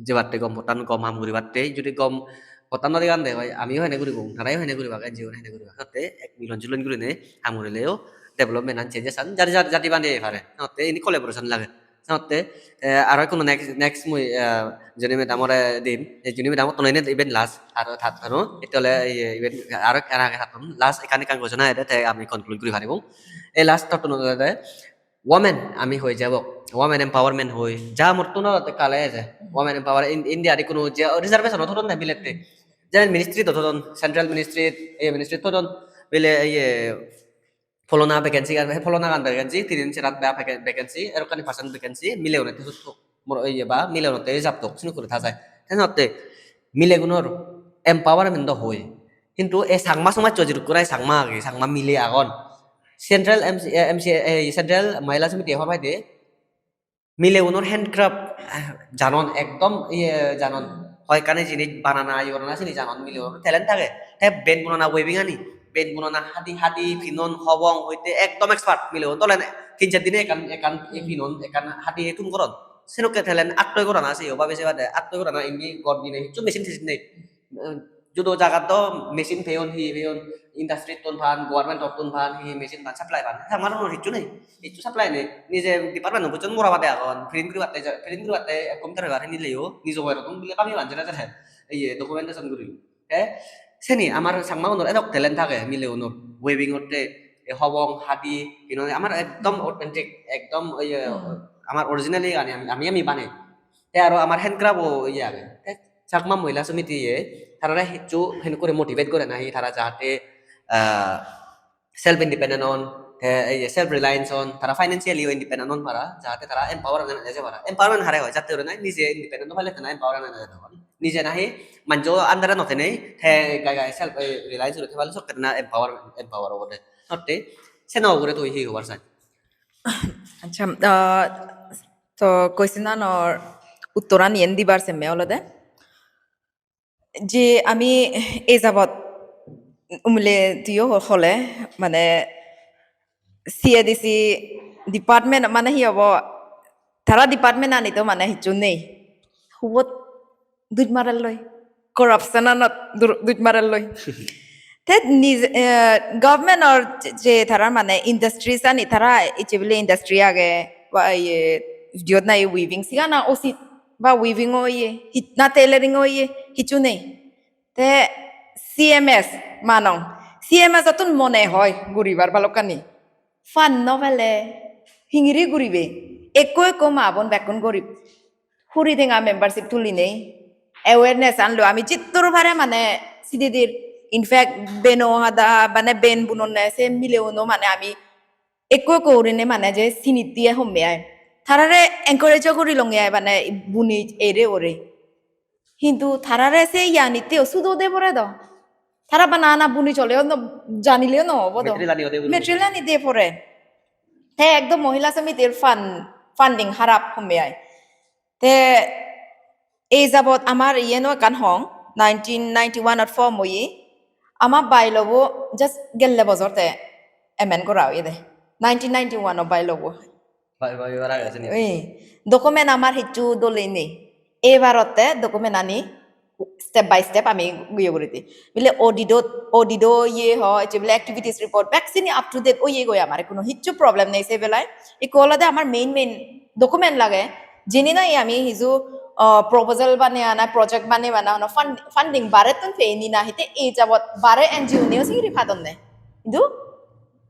jebatte gom pottan, gom ham guribatte, jodi gom pottan no degande oi, amiyo hene guribong, tarayo hene guribak, N G O hene guribak. Satte ek milon julon gurinei ham gurileyo development an, changes an, jari jari jadi bani pare. Satte ini collaboration lage. Satte, eh, aro ekko next, next mui, eh, Juni madam ore dim, eh, Juni madam otto nene iben last, aro tat aro, ette ole, eh, iben aro, aro age tattun last ekkan ekkan question age, te ami conclude guri paribong. Ei last tottun olode, women ami hoi jabok, women empowerment hoi, ja mottun olotte kale eje, women empower in, India di kono je reservation o thudon ne bilette, je ministry to thudon, central ministry, ye ministry thudon, bile ye pholona vacancy, ar pholona gan vacancy, tinin serat ba vaca-, vacancy, erokkani percent vacancy, mile une thudon, mor ye ba mile une te jabtok, sinu kuri tha jai. Te notte mile gunor empowerment do hoi. Hintu ei Changma somajjo jidukkurai Changma agi, Changma mile agon. Central M C, eh, M C, eh, Central Mahila Samiti hobor paide, milegunor handcraft, eh, janon, ekdom, iye, janon. Hoyekkani jinis banana, iye gorana sini janon, milegunor talent age. Te ben bunana weaving ani, ben bunana hadi, hadi, pinon, hobong, hoite ekdom expert. Milegun dole tin char dine ekkan, ekkan, eh, pinon, ekkan hadi tun goron. Senokke talent attoi gorana, se obabe sebade attoi gorana, indi gor dine hissu machine tichine nei. Eh, Judo jagat do machine peyon, hi peyon, industry-tun pan, government-ottun pan, hi machine pan, supply pan. Changma unor hissu nei, hissu supply nei. Nije department-o bojjon mora bade agon, print guribatte, print guribatte ek computer-e bar hini leyo, nijo gorettun bile bangi ban jere jere, iye, documentation guri. Te seni amar Changma unor edok talent thage, mile unor weaving-otte, e hobong, hadi, hinoi amar ekdom authentic, ekdom, iye, Hmm. amar original iye ani ami, ami, ami banei. Te aro amar handcraft-o iye age. Te Chakma Mohila Samiti ye, tarare hissu hen kore motivate gore nahi, tara jahate, ah, self independent on, te ei self reliance on, tara financially independent on para, jahate tara empower on eje para. Empowerment hare hoi, jatte ore nahi nije independent no pale tena empower on eje para. Nije nahi manjo under no tenei, te gai gai self, eh, reliance ore te pale sokke na empower, empower obode. Sotte, seno ugure tui hi hobar sai? Acha, ah, to question anor uttoran yen dibar semme olode. Je ami ei jabot umile tuiyo ho-, hole, mane C A D C department mane hi hobo, tara department ani to mane hissu nei. Hubot duj marelloi, corruption anot dur-, duj marelloi. Te niz-, eh, government or je, je tara mane industries ani tara ecche bile industry age, ba iye, jiyot nahi weaving sigana usit, ba weaving o iye, hit-, na tailoring o iye, hissu nei. Te C M S manong, C M S ottun mone hoi guribar balokkani. Fund no pele hingiri guribe? Ekko ekko ma bon bekkun gorib. Huri tenga membership tulinei awareness anlo ami jittur pare mane sididir. In fact, beno hada, mane ben bunonne se mileuno mane ami ekko ekko gurinei mane je sinit diye homme ai. Tarare encourage o gurilonge ai mane buni ere ore. Hintu tarare se iyanitteo sudo de pore do. Tara bana ana buni chole o no, janile o no obo do. Material ani ode guri. Material ani de pore. Te ekdom Mohila Samitir fund, funding harap homme ai. Te ei jabot amar iyeno ekkan hong, nineteen ninety-one ot form oye. Ama bylaw bo just gelle bojor te amend gora oyede. Nineteen ninety-one o bylaw bo. Bai, bai, bai, bai, bai. Ei, document amar hissu dole nei. Ebarotte document ani step by step ami iye guri di. Bile audit-ot, audit-o iye ho, ecche bile activities report, vaccine up to date oye goi amar, hono hissu problem nei se belai. Ikko olode amar main, main document lage. Jini nahi ami hiju, ah, proposal bane ana, project bane bana, hono fund-, funding barettun peyni na, hite ei jabot bare N G O-neyo singiri padonne. Hintu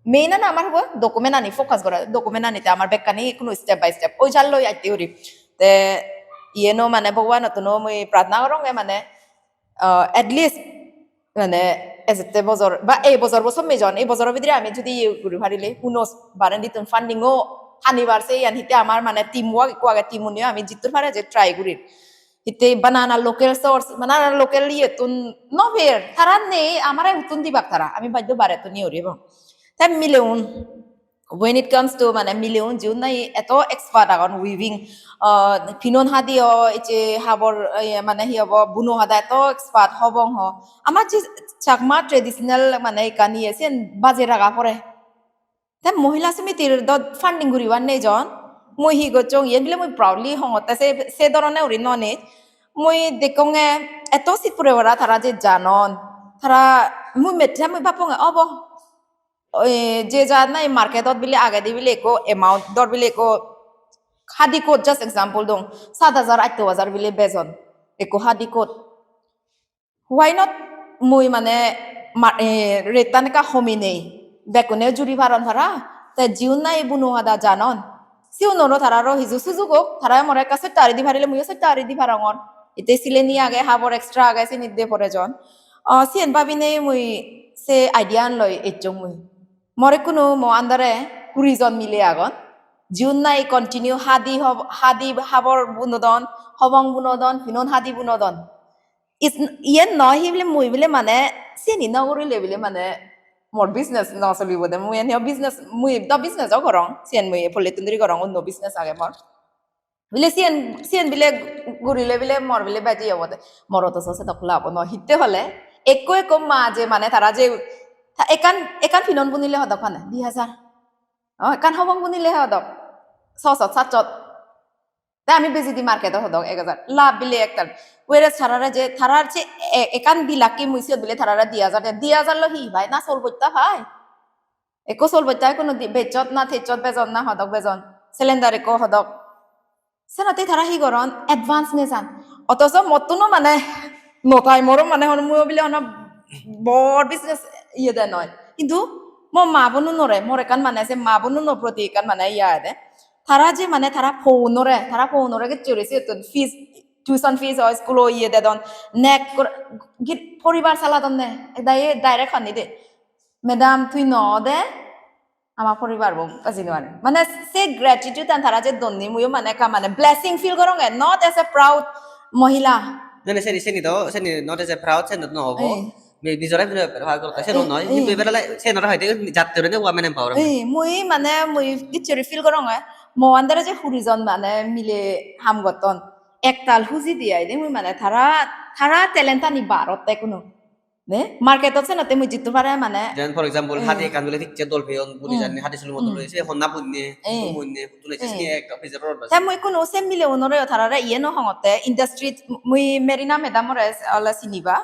main an amar hubo document ani focus gora, document anite amar bekkani hono step by step oi jalloi atte uri. Te iyeno mane Bhagwanottun mui pratna goronge mane, ah, at least mane ejette bojor ba ei bojor bo somme jon, ei bojoro bidire ami judi iye guri parile, who knows, barendittun funding o hanibar se iyan hitte amar mane team work ekko age, team uniyo ami jittur pare je try gurir. Hitte bana bana local source, bana bana local iyettun no per, tara nei, amare huttun dibak tara, ami baddo barettun iye guribong. Te mileun, when it comes to mane mileun jiun nahi eto expert agon weaving, ah, pinon hadi o, ecche habor, iye, mane hi hobo, buno hada eto expert hobong ho. Amar je Chakma traditional mane ekkan iye, siyen baje raga pore. Te Mohila Samitir do funding guribar nei jon. Mui hi gocchong, iyen bile mui proudly hongotte se, se dhorone guri no nei. Mui dekkonge eto sit pure ora tara je janon. Tara mui mette mui bapponge obo. Oi, je jat nahi market-ot bile agedi bile ekko amount dor bile ekko hadi coat, just example dong, saat hajar, atto hajar bile bejon ekko hadi coat. Why not mui mane ma-, eh, rate-tan ekka hominei, bekkune juri paron para, te jiun nahi buno hada janon, siunoro tararo hiju sujug ok, tara more ekka sotta guri di parile muiyo sotta guri di parongor. Ite sileni age, habor extra age, sini de pore jon. Ah, siyen babinei mui se idea-an loi ecchong mui. Mor ekkunu mo under-e kuri jon mile agon. Jiun nahi continue hadi hob-, hadi habor bunodon, hobong bunodon, pinon hadi bunodon. Is, iyen noi hi bile mui bile mane siyeni no gurile bile mane mor business no solibo de. Mui eni business, mui do business o gorong. Siyen mui pollettun duri gorong, onno business age mor. Bile siyen, siyen bile gurile bile mor bile beji obo de. Mor oto so sedok lab no hitte hole. Ekko ekko ma je mane tara je ta-, ekkan, ekkan pinon bunile hodok mane di hajar. O, ekkan hobong bunile hodok. Sosot, satchot. Te ami bejidi market-ot hodok ek hajar. Lab bile ektal. Whereas tarare je, tarar je e-, ekkan di lakh ki mui siyot bile tarare di hajar de. Di hajar loi hi pai? Na sol bosta pai? Ekko sol bosta ekko no di-, bejot na tejot bejon na hodok bejon. Cylinder ekko hodok. Senotte tara hi goron? Advance nejan. Otoso mottuno mane no time oro mane hono mui bile hono bor business iye de noi. Hintu mo ma bonunore, mor ekkan mane se ma bonuno proti ekkan mane iye agede. Tara je mane tara pounore, tara pounore gecchore siyottun fees, tuition fees o school o iye dedon. Nek gor-, gir-, poribar saladonne. Ekdagi direct honni de. "Madam, tui no ode, ama poribar bo baji no pare." Mane se gratitude an tara je donni, muiyo mane ekka mane blessing feel goronge, not as a proud mohila. Nene seni, seni do, seni not as a proud, seni do no obo. Eh. Mi-, nijore bile proud gorte, seno eh, noi. Eh. Hintu ebere le, seno hoide jatte rene women empowerment. Eh, mui mane, mui gicchori feel goronge. Mo under-e je huri jon mane mile ham gotton. Ektal huji di ai de mui mane tara, tara talent ani barotte kuno. Ne? Market-ot senotte mui jitto pare mane. Jen, for example, hmm, hadi ekkan dole thik se dol peyon, buni hmm, janni hadi sulum hmm, dole, se honna bunne, eh, hudu bunne, hudu loi, eh, sini ek officer-or. Te mui kuno se mileunore tarare iye no hongotte, industry-t mui Merina madam-ore ole siniba,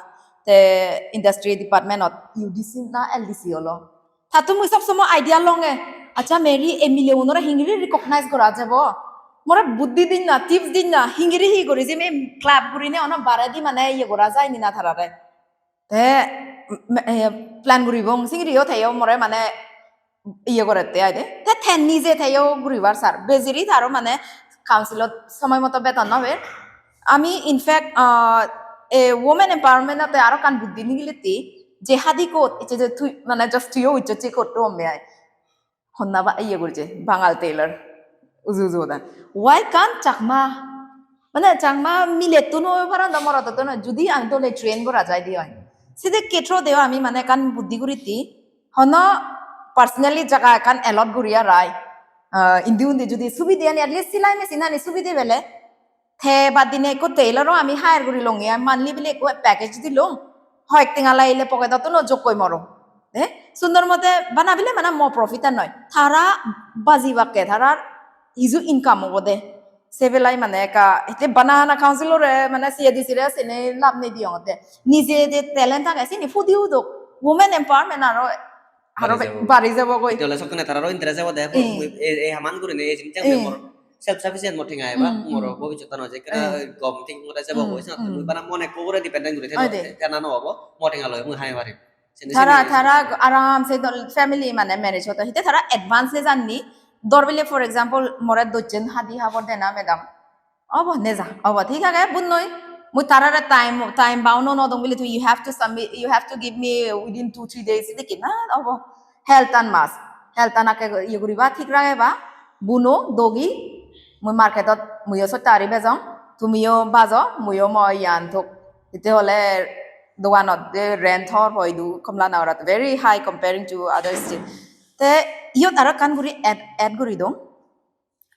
te industry department-ot U D C na L D C olo. Tattun mui sob somoi idea longe, "Accha Mary, ei mileunore hingiri recognize gora jebo? More buddhi din na, tips din na, hingiri hi guri je me club gurine ono baredi mane iye gora jai ni na tarare." Te, mm, eh, plan guribong, singiriyo teyo more mane iye gorette ai de. Te, te nije teyo guribar sar. Bejiri taro mane council-ot somoy moto beton no per. Ami in fact, ah, e women empowerment-otte aro ekkan buddhi nigiletti je hadi coat, ecche je tui, mane just tuiyo ujjocche coat-to homme ai. Honna ba iye gurje, Bangal tailor. Uju uju hoda. Why can't Chakma? Mane Chakma milettun oi paron do, morodottun oi, judi ami dole train gora jai de oi. Sedokke through-de-o ami mane ekkan buddhi guritti, hono personally jaga ekkan allot guri arai. Ah, indi undi judi subide ani, at least silai machine ani subide pele, te bad dine ekko tailor-o ami hire guri longe, ami monthly bile ekko package dilong, hoyek tenga laile pocket-ottun o jokkoi moro. Eh, sundor mote bana bile mane mo profit ar noi. Tara bajibakke, tarar hiju income obode. Se belai mane ekka, hitte bana hana council-ore mane C A D C-re sene lab nei diyongotte. Nije je talent age sini fudi udok. Women empowerment aro, aro bari jabo. Bari jabo goi. Ete ole sokkene tararo interest obode. Eh. Mui ei, ei haman gurinei ei jinis eh, mor self sufficient mo tenga eba, hmm, moro hmm, bobissottano je ekkena eh, gom thik mora jebo hmm, hoi, senotte hmm, mui bana mon ekko ugure dependent guri thebo, oi de, te-, tena no obo, mo tenga loi mui hai parim. Seni tara, seni tara aram se dol family mane manage hoto. Hitte tara advance le janni. Dor bile, for example, more dossen hadi habor dena, madam. Obo, neja, obo, thik age, bunnoi. Mui tarare time, time bound no dong bile tui, you have to submit, you have to give me within two, three days. Sedokke na, obo. Health an must. Health an akke iye guriba, thik rageba. Buno, dogi, mui market-ot muiyo sotta ari bejong, tumiyo bajo, muiyo mo iyan thok. Hitte ole doganot je rent hor hoi idu Kamalanagar-ot very high comparing to other state. Te iyot aro ekkan guri add, add guri dong.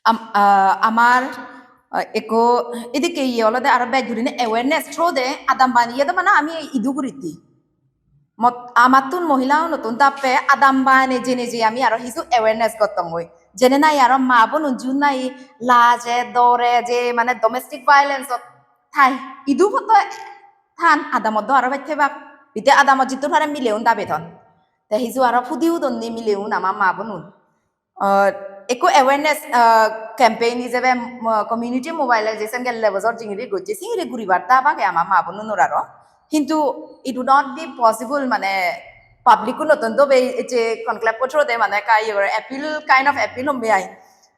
Am-, ah, amar, ah, ekko edikke iye olode aro bej gurine awareness through-de adam bani iye do mane ami idu guritte. Mot-, amattun mohila unottun dappe adam bane jene je ami aro hiju awareness gottongoi. Jene nahi aro ma bonun jun nahi laje dore je mane domestic violence-ot thai. Idu potto than adamot do aro bej thebak. Ite adamot jittur pare mileun dabe ton. Te hiju aro pudi udonni mileun ama ma bonun. Ah, ekko awareness, ah, campaign ijebe, mm, community mobilization gelle bojor jingiri gocche, singiri guribar ta bage ama ma bonunor aro. Hintu it would not be possible, mane public unottun dobe je conclave potrode mane ekka iye gore appeal, kind of appeal homme ai,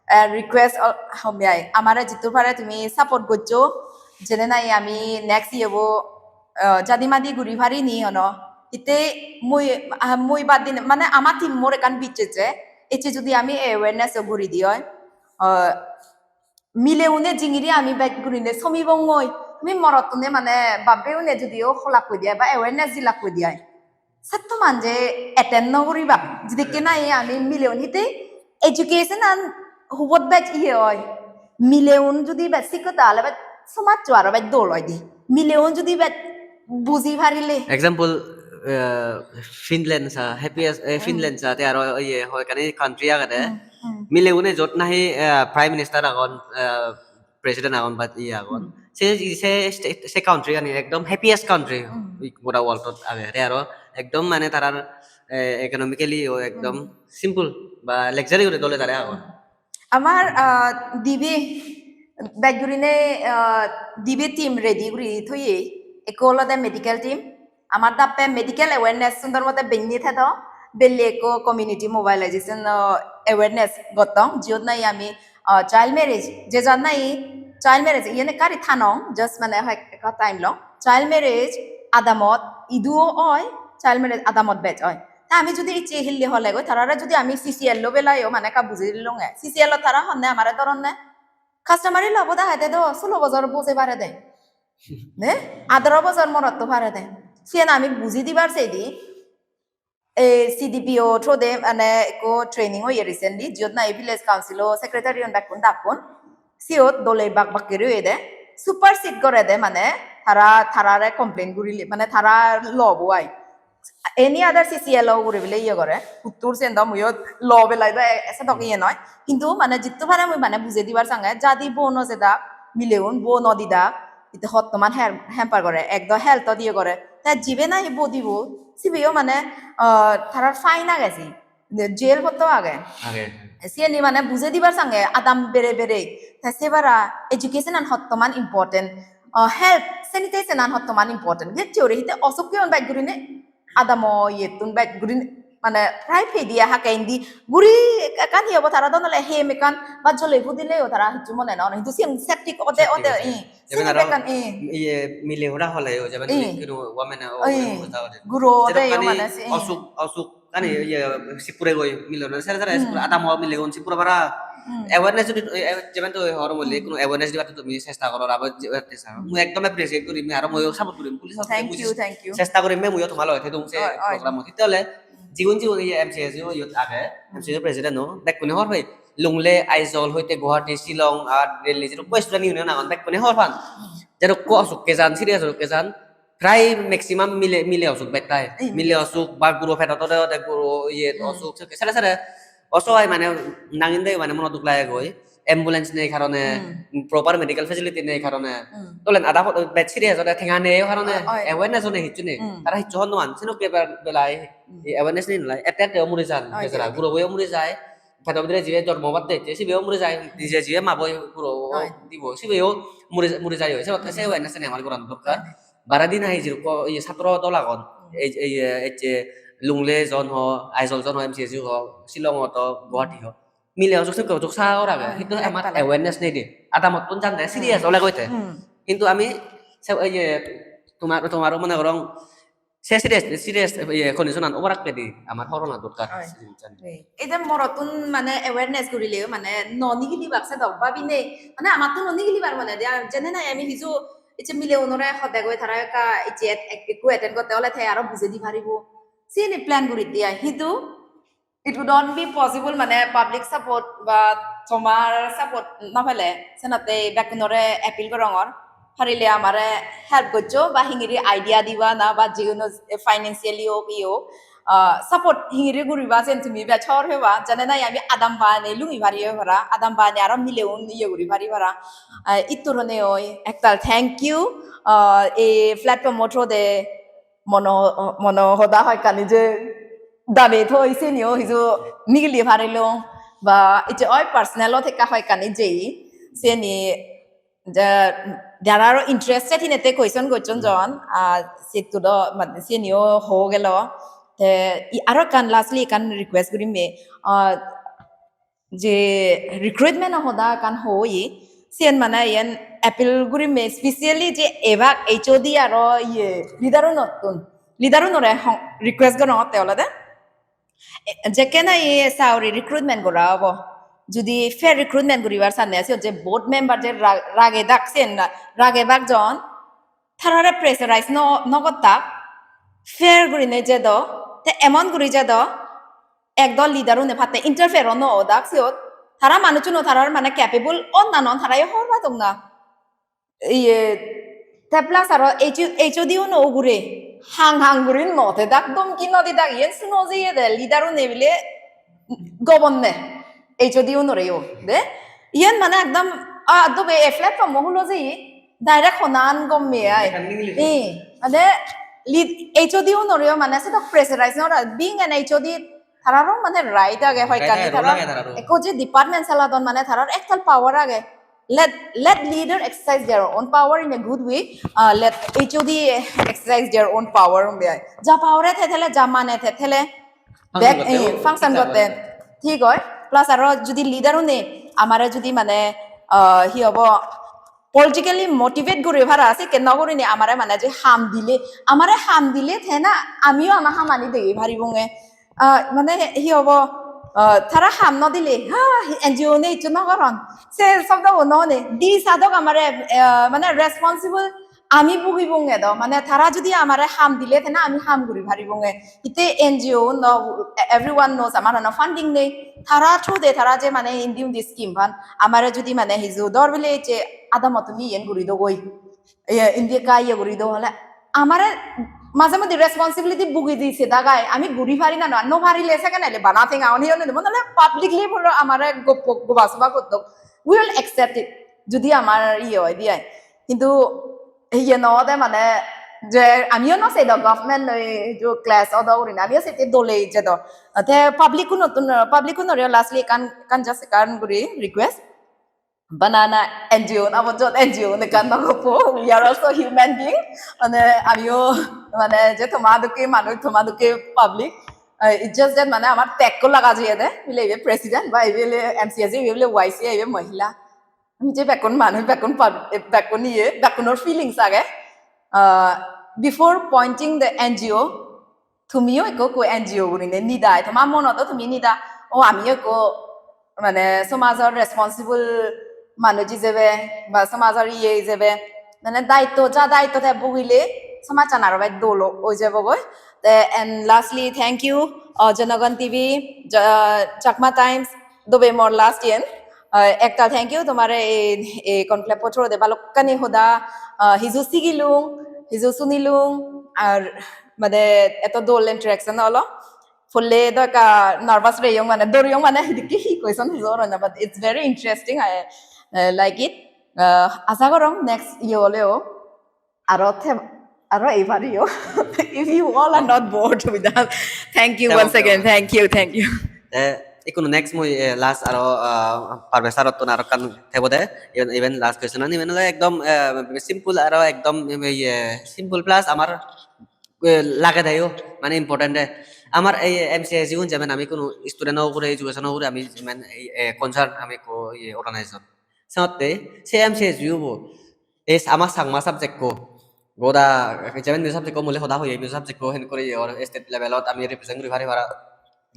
eh, request, oh, homme ai. Amare jittur pare tumi support goccho, jene nahi ami next iye bo, eh, jadi madi guri parini ono. Hitte mui, ah, mui bad din, mane ama team mor ekkan bicchecche, ecche judi ami awareness o guri di oi, ah, mileune jingiri ami bej gurine somibongoi, tumi morottune mane babbe une judi o holakkoi di ai ba awareness dilakkoi di ai, setto manje attend no guribak. Jidikke nahi ami mileun hitte education an hubot bej iye oi. Mileun judi bej sikkota ole bej somajcho aro bej dol oi di. Mileun judi bej buji parile. Example, eh, Finland sa, happiest, eh, hmm, Finland sa, te aro iye hoyekkani country agede. Hmm, hmm. Mileune jot nahi, eh, Prime Minister agon, eh, president agon ba iye agon. Hmm. Se, se state, se country ani ekdom happiest country Hmm. gora world ot age. Te aro ekdom mane tarar, eh, economically o ekdom Hmm. simple ba luxury guri dole dale agon. Amar, ah, dibe bej gurine, ah, dibe team ready guri thoye. Ekko olode medical team. Amar dappe medical awareness sundor mote benne thedo. Belle ekko community mobilization, ah, awareness gottong. Jiyot nahi ami, ah, child marriage, je jan nahi child marriage, iyen ekkari thanong, just mane hoi ekka time long. Child marriage adamot iduo oi, child marriage adamot bej oi. Ta ami judi icche hille hole goi, tarare judi ami C C L lo belayo mane ekka buji dilonge. C C L lo tara honne amare doronne. Customary law boda hede do, sulo bojor boje pare de. Ne? Adaro bojor morotto pare de. Siyen ami buji dibar seidi, e, C D P O through de, mane, ekko training oye recently, jiyot nahi village council o secretary un bekkun dakkun. Siyot dole bak bak guri oyede. Supersede gore de, mane, tara, tarare complain gurile, mane, tara law bo ai. Any other C C L o ugure bile iye gore, huttur sen do muiyo law belai do e-, sedok iye noi. Hintu mane jittu pare mui mane bujei dibar sange, jadi bo no jedak, mileun bo no didak, ite hottoman her-, hamper gore, ekdo health ot iye gore. Te jibe nahi bo dibo, sibeyo mane, ah, tarar fine age si, jail potto age. Age. Siyeni mane bujei dibar sange, adam bere bere. Te sebara education an hottoman important, ah, health, sanitation an hottoman important. Gecche ore hite osuk keyon baj gurine, adamo iyettun bej gurin mane prai pei diye hakke indi guri ekkan hi obo tara do nole hem ekkan ba jolei pudileyo tara hissu mone no hintu siyen septic ode Septic ode ode. I Jemon siyen aro ekkan i iye mile hora hole o jemon i women o i guro ode yo mane si osuk osuk ani iye sipure goi mile hora sere sere sipure adamo mile gon sipure bara Hmm. Awareness jodi, eh, eh, jemon to hor mole Hmm. Kono awareness dibatte tumi chesta goror, abo je-, je-, chesta goror. Hmm. Mui ekdom appreciate guri, mui aro muiyo support gurim, police hotte Thank mui you, thank you. Chesta gurim, me muiyo tomar loge thedung se Oi, oi. Program-ot. Hitte hole Hmm. jigun jigun iye M C S U iyot age, Hmm. M C S U president-o, bekkune hor pai. Lunglei, Aizawl, hoite Guwahati, Shillong, ar Delhi, jerokko student union agon, bekkune hor pan. Hmm. Jerokko osukke jan, serious osukke jan, prai maximum mile, mile osuk bettai. Hmm. Mile osuk ba guro pedot ode ode guro iye Hmm. osuk, sekke sere sere osohai mane nangin de mane mono duk lagegoi. Ambulance nei karone, Hmm. proper medical facility nei karone. Hmm. Tolen ada pot bej serious ode tenga nei karone, Oi, oi. Awareness-o nei hissu nei. Hmm. Tara hissu hon no pan, senokke be-, belai Hmm. ei awareness nei nolai. Ette ette o muri jan, Oi, bejara oi. Guro boyo muri jai. Pedo bidire jibe jormo obatte ecche, sibeyo muri jai. Nije jibe mabo guro Oi. dibo, sibeyo muri, muri jai oi. Se, se awareness nei amar goran dorkar. Oi. Baredi nahi jerokko iye satro dol agon. Hmm. Ei, ei, ecche Lunglei jon ho, Aizawl jon ho, M C S U ho, Shillong ho to, Guwahati ho. Mile osuk sekke osuk sagor age. Ah, hintu amar ektal. Awareness nei de. Adamottun jande, serious Hmm. ole goite. Hmm. Hintu ami se, iye, tomar, tomaro mone gorong, se serious, serious, iye, condition an obarak pedi amar horona dorkar. Oi. Ei. Ei je morottun mane awareness gurile mane no nigilibak sedok babine. Mane amattun no nigilibar mone de. Jene nahi ami hiju icche mile unore hodegoi tara ekka icche et-, ek-, ekku attend gotte ole te aro bujei di paribo. Siyeni plan guri de ai. Hintu it would not be possible, mane public support ba tomar support no pele, senotte bekkunore appeal gorongor, parile amare help gojjo ba hingiri idea diba na ba jeguno financially ok iyo, ah, support hingiri guriba sen tumi bej hor peba, jene nahi ami adam bane lungi pari para, adam bane aro mileun iye guri pari para. Ah, itturone oi ektal thank you, ah, ei platform-o through de mono, mono hoda hoyekkani je dabe thoi siyeniyo hiju nigili parilung ba icche oi personal-ot ekka hoyekkani jei siyeni ja-, jara aro interested hinette question gocchon jon, ah, siyettudo mane siyeniyo ho gelo. Te i-, aro ekkan lastly ekkan request gurim me, ah, je recruitment-o hoda ekkan hoye, siyen mane iyen appeal gurim me, specially je ebak H O D aro iye leader-unottun, leader-unore hon-, request gorongotte olode, e, jekke nahi sagori recruitment gora obo, judi fair recruitment guribar sanne, siyot je board member je ra-, ragedak siyen na, ragebak jon, tarare pressurize no, no gottak, fair gurine jedo, te emon guri jedo, ekdol leader-une patte interfere-o no odak siyot. Tara manuchuno tarar mane capable on na non tarayo hobor padok na. Iye, te plus aro H-, H O D-uno ugure hang hang guri no thedak, domki no didak, iyen suno jeye de leader-une bile gobonne H O D-unoreyo de. Iyen mane ekdom Ah, dube ei platform mo hulo jeye, direct honan gom me ai. Ekan English. Eh, ade lead H O D unoreyo mane sedok pressurize no ora. Being an H O D, tararo mane right age, hoi. Right kan age, role tarar age tararo. Ekko je department saladon mane tarar ektal power age. Let, let leader exercise their own power in a good way. Uh, let H O D exercise their own power. Ja power e the thele, ja mane the thele. Function back, gotte, eh, function gotte. Thik oi. Plus aro judi leader une amare judi mane, ah, hi hobo, politically motivate guri para, sekke no gurinei amare mane je ham dile, amare ham dile te na amiyo ama hamani degi paribonge. Ah, mane hi hobo, ah, tara ham no dile, ha, N G O ne hissu no goron. Se sobdo bo no ne, di sadok amare, ah, mane responsible ami bugibonge do, mane tara judi amare ham dile te na ami ham guri paribonge. Ite N G O no, everyone knows amar hono funding nei. Tara through de tara je mane indi undi scheme pan amare judi mane hiju dor bile je adamot tumi iyen guri dogoi. Iye, indi ekka iye guri do hole amare maje moddhe responsibility bugi di se dagai ami guri pari na no, no parile second ele bana tenga on hiyone de mone hole publicly bolo amare goppo goba soba gotto. We will accept it. Judi amar iye oi di ai. Hintu iye no ode mane je amiyo no sei do government loi jo clash odo gurinei amiyo sette dole je do. Te public unottun, public unore lastly ekkan, ekkan just ekkan guri request. Bana na N G O, abo jot N G O ekkan no goppo. We are also human being. Mane amiyo mane je toma dokke manuj, toma dokke public. Uh, it's just that mane amar tag ko laga jiyede. Bile ibe president ba ibe le M C S, ibe le Y C, ibe mohila. Ami je bekkun manuj, bekkun pub-, bekkun iye, bekkunor feelings age. Uh, before pointing the N G O, tumiyo ekko, ekko N G O gurinei nidai, toma monot o tumi nida, o amiyo ekko mane somajor responsible manuj ijebe ba somajor iye ijebe mane daitto, ja daitto te bugile somajchan aro bej dol o-, oi jebogoi. Te, and lastly, thank you, uh, Jonogon T V, Ja-, Chakma Times, dobe mor last yen. Uh, ektal thank you tomare ei, ei conclave-o through-de balokkani hoda, uh, hiju sigilung, hiju sunilung, ar mane eto dol interaction olo. Pholle do ekka nervous reyong, mane doriyong, mane hidikke hi question hiju oro na, but it's very interesting. I, uh, like it. Uh, aja gorong next iye oleo aro them-, aro ei pariyo. If you all are not bored with that, thank you once again. Thank you, thank you. Te ikkunu next mui, eh, last aro, ah, Parvesh sir-ottun aro ekkan thebo de. Even, even last question an, even ole ekdom, eh, simple aro ekdom, eh, iye, simple plus amar, eh, lage de yo, mane important de. Amar ei M C S U un jemen ami kono student o ugure, education o ugure ami jemen ei, eh, concern ami ekko iye organization. Senotte se M C S U bo, ei ama Changma subject ko, goda jemen Mizo subject ko mule hoda hoye, Mizo subject ko hen kore iye or state level ot ami represent guri pari para,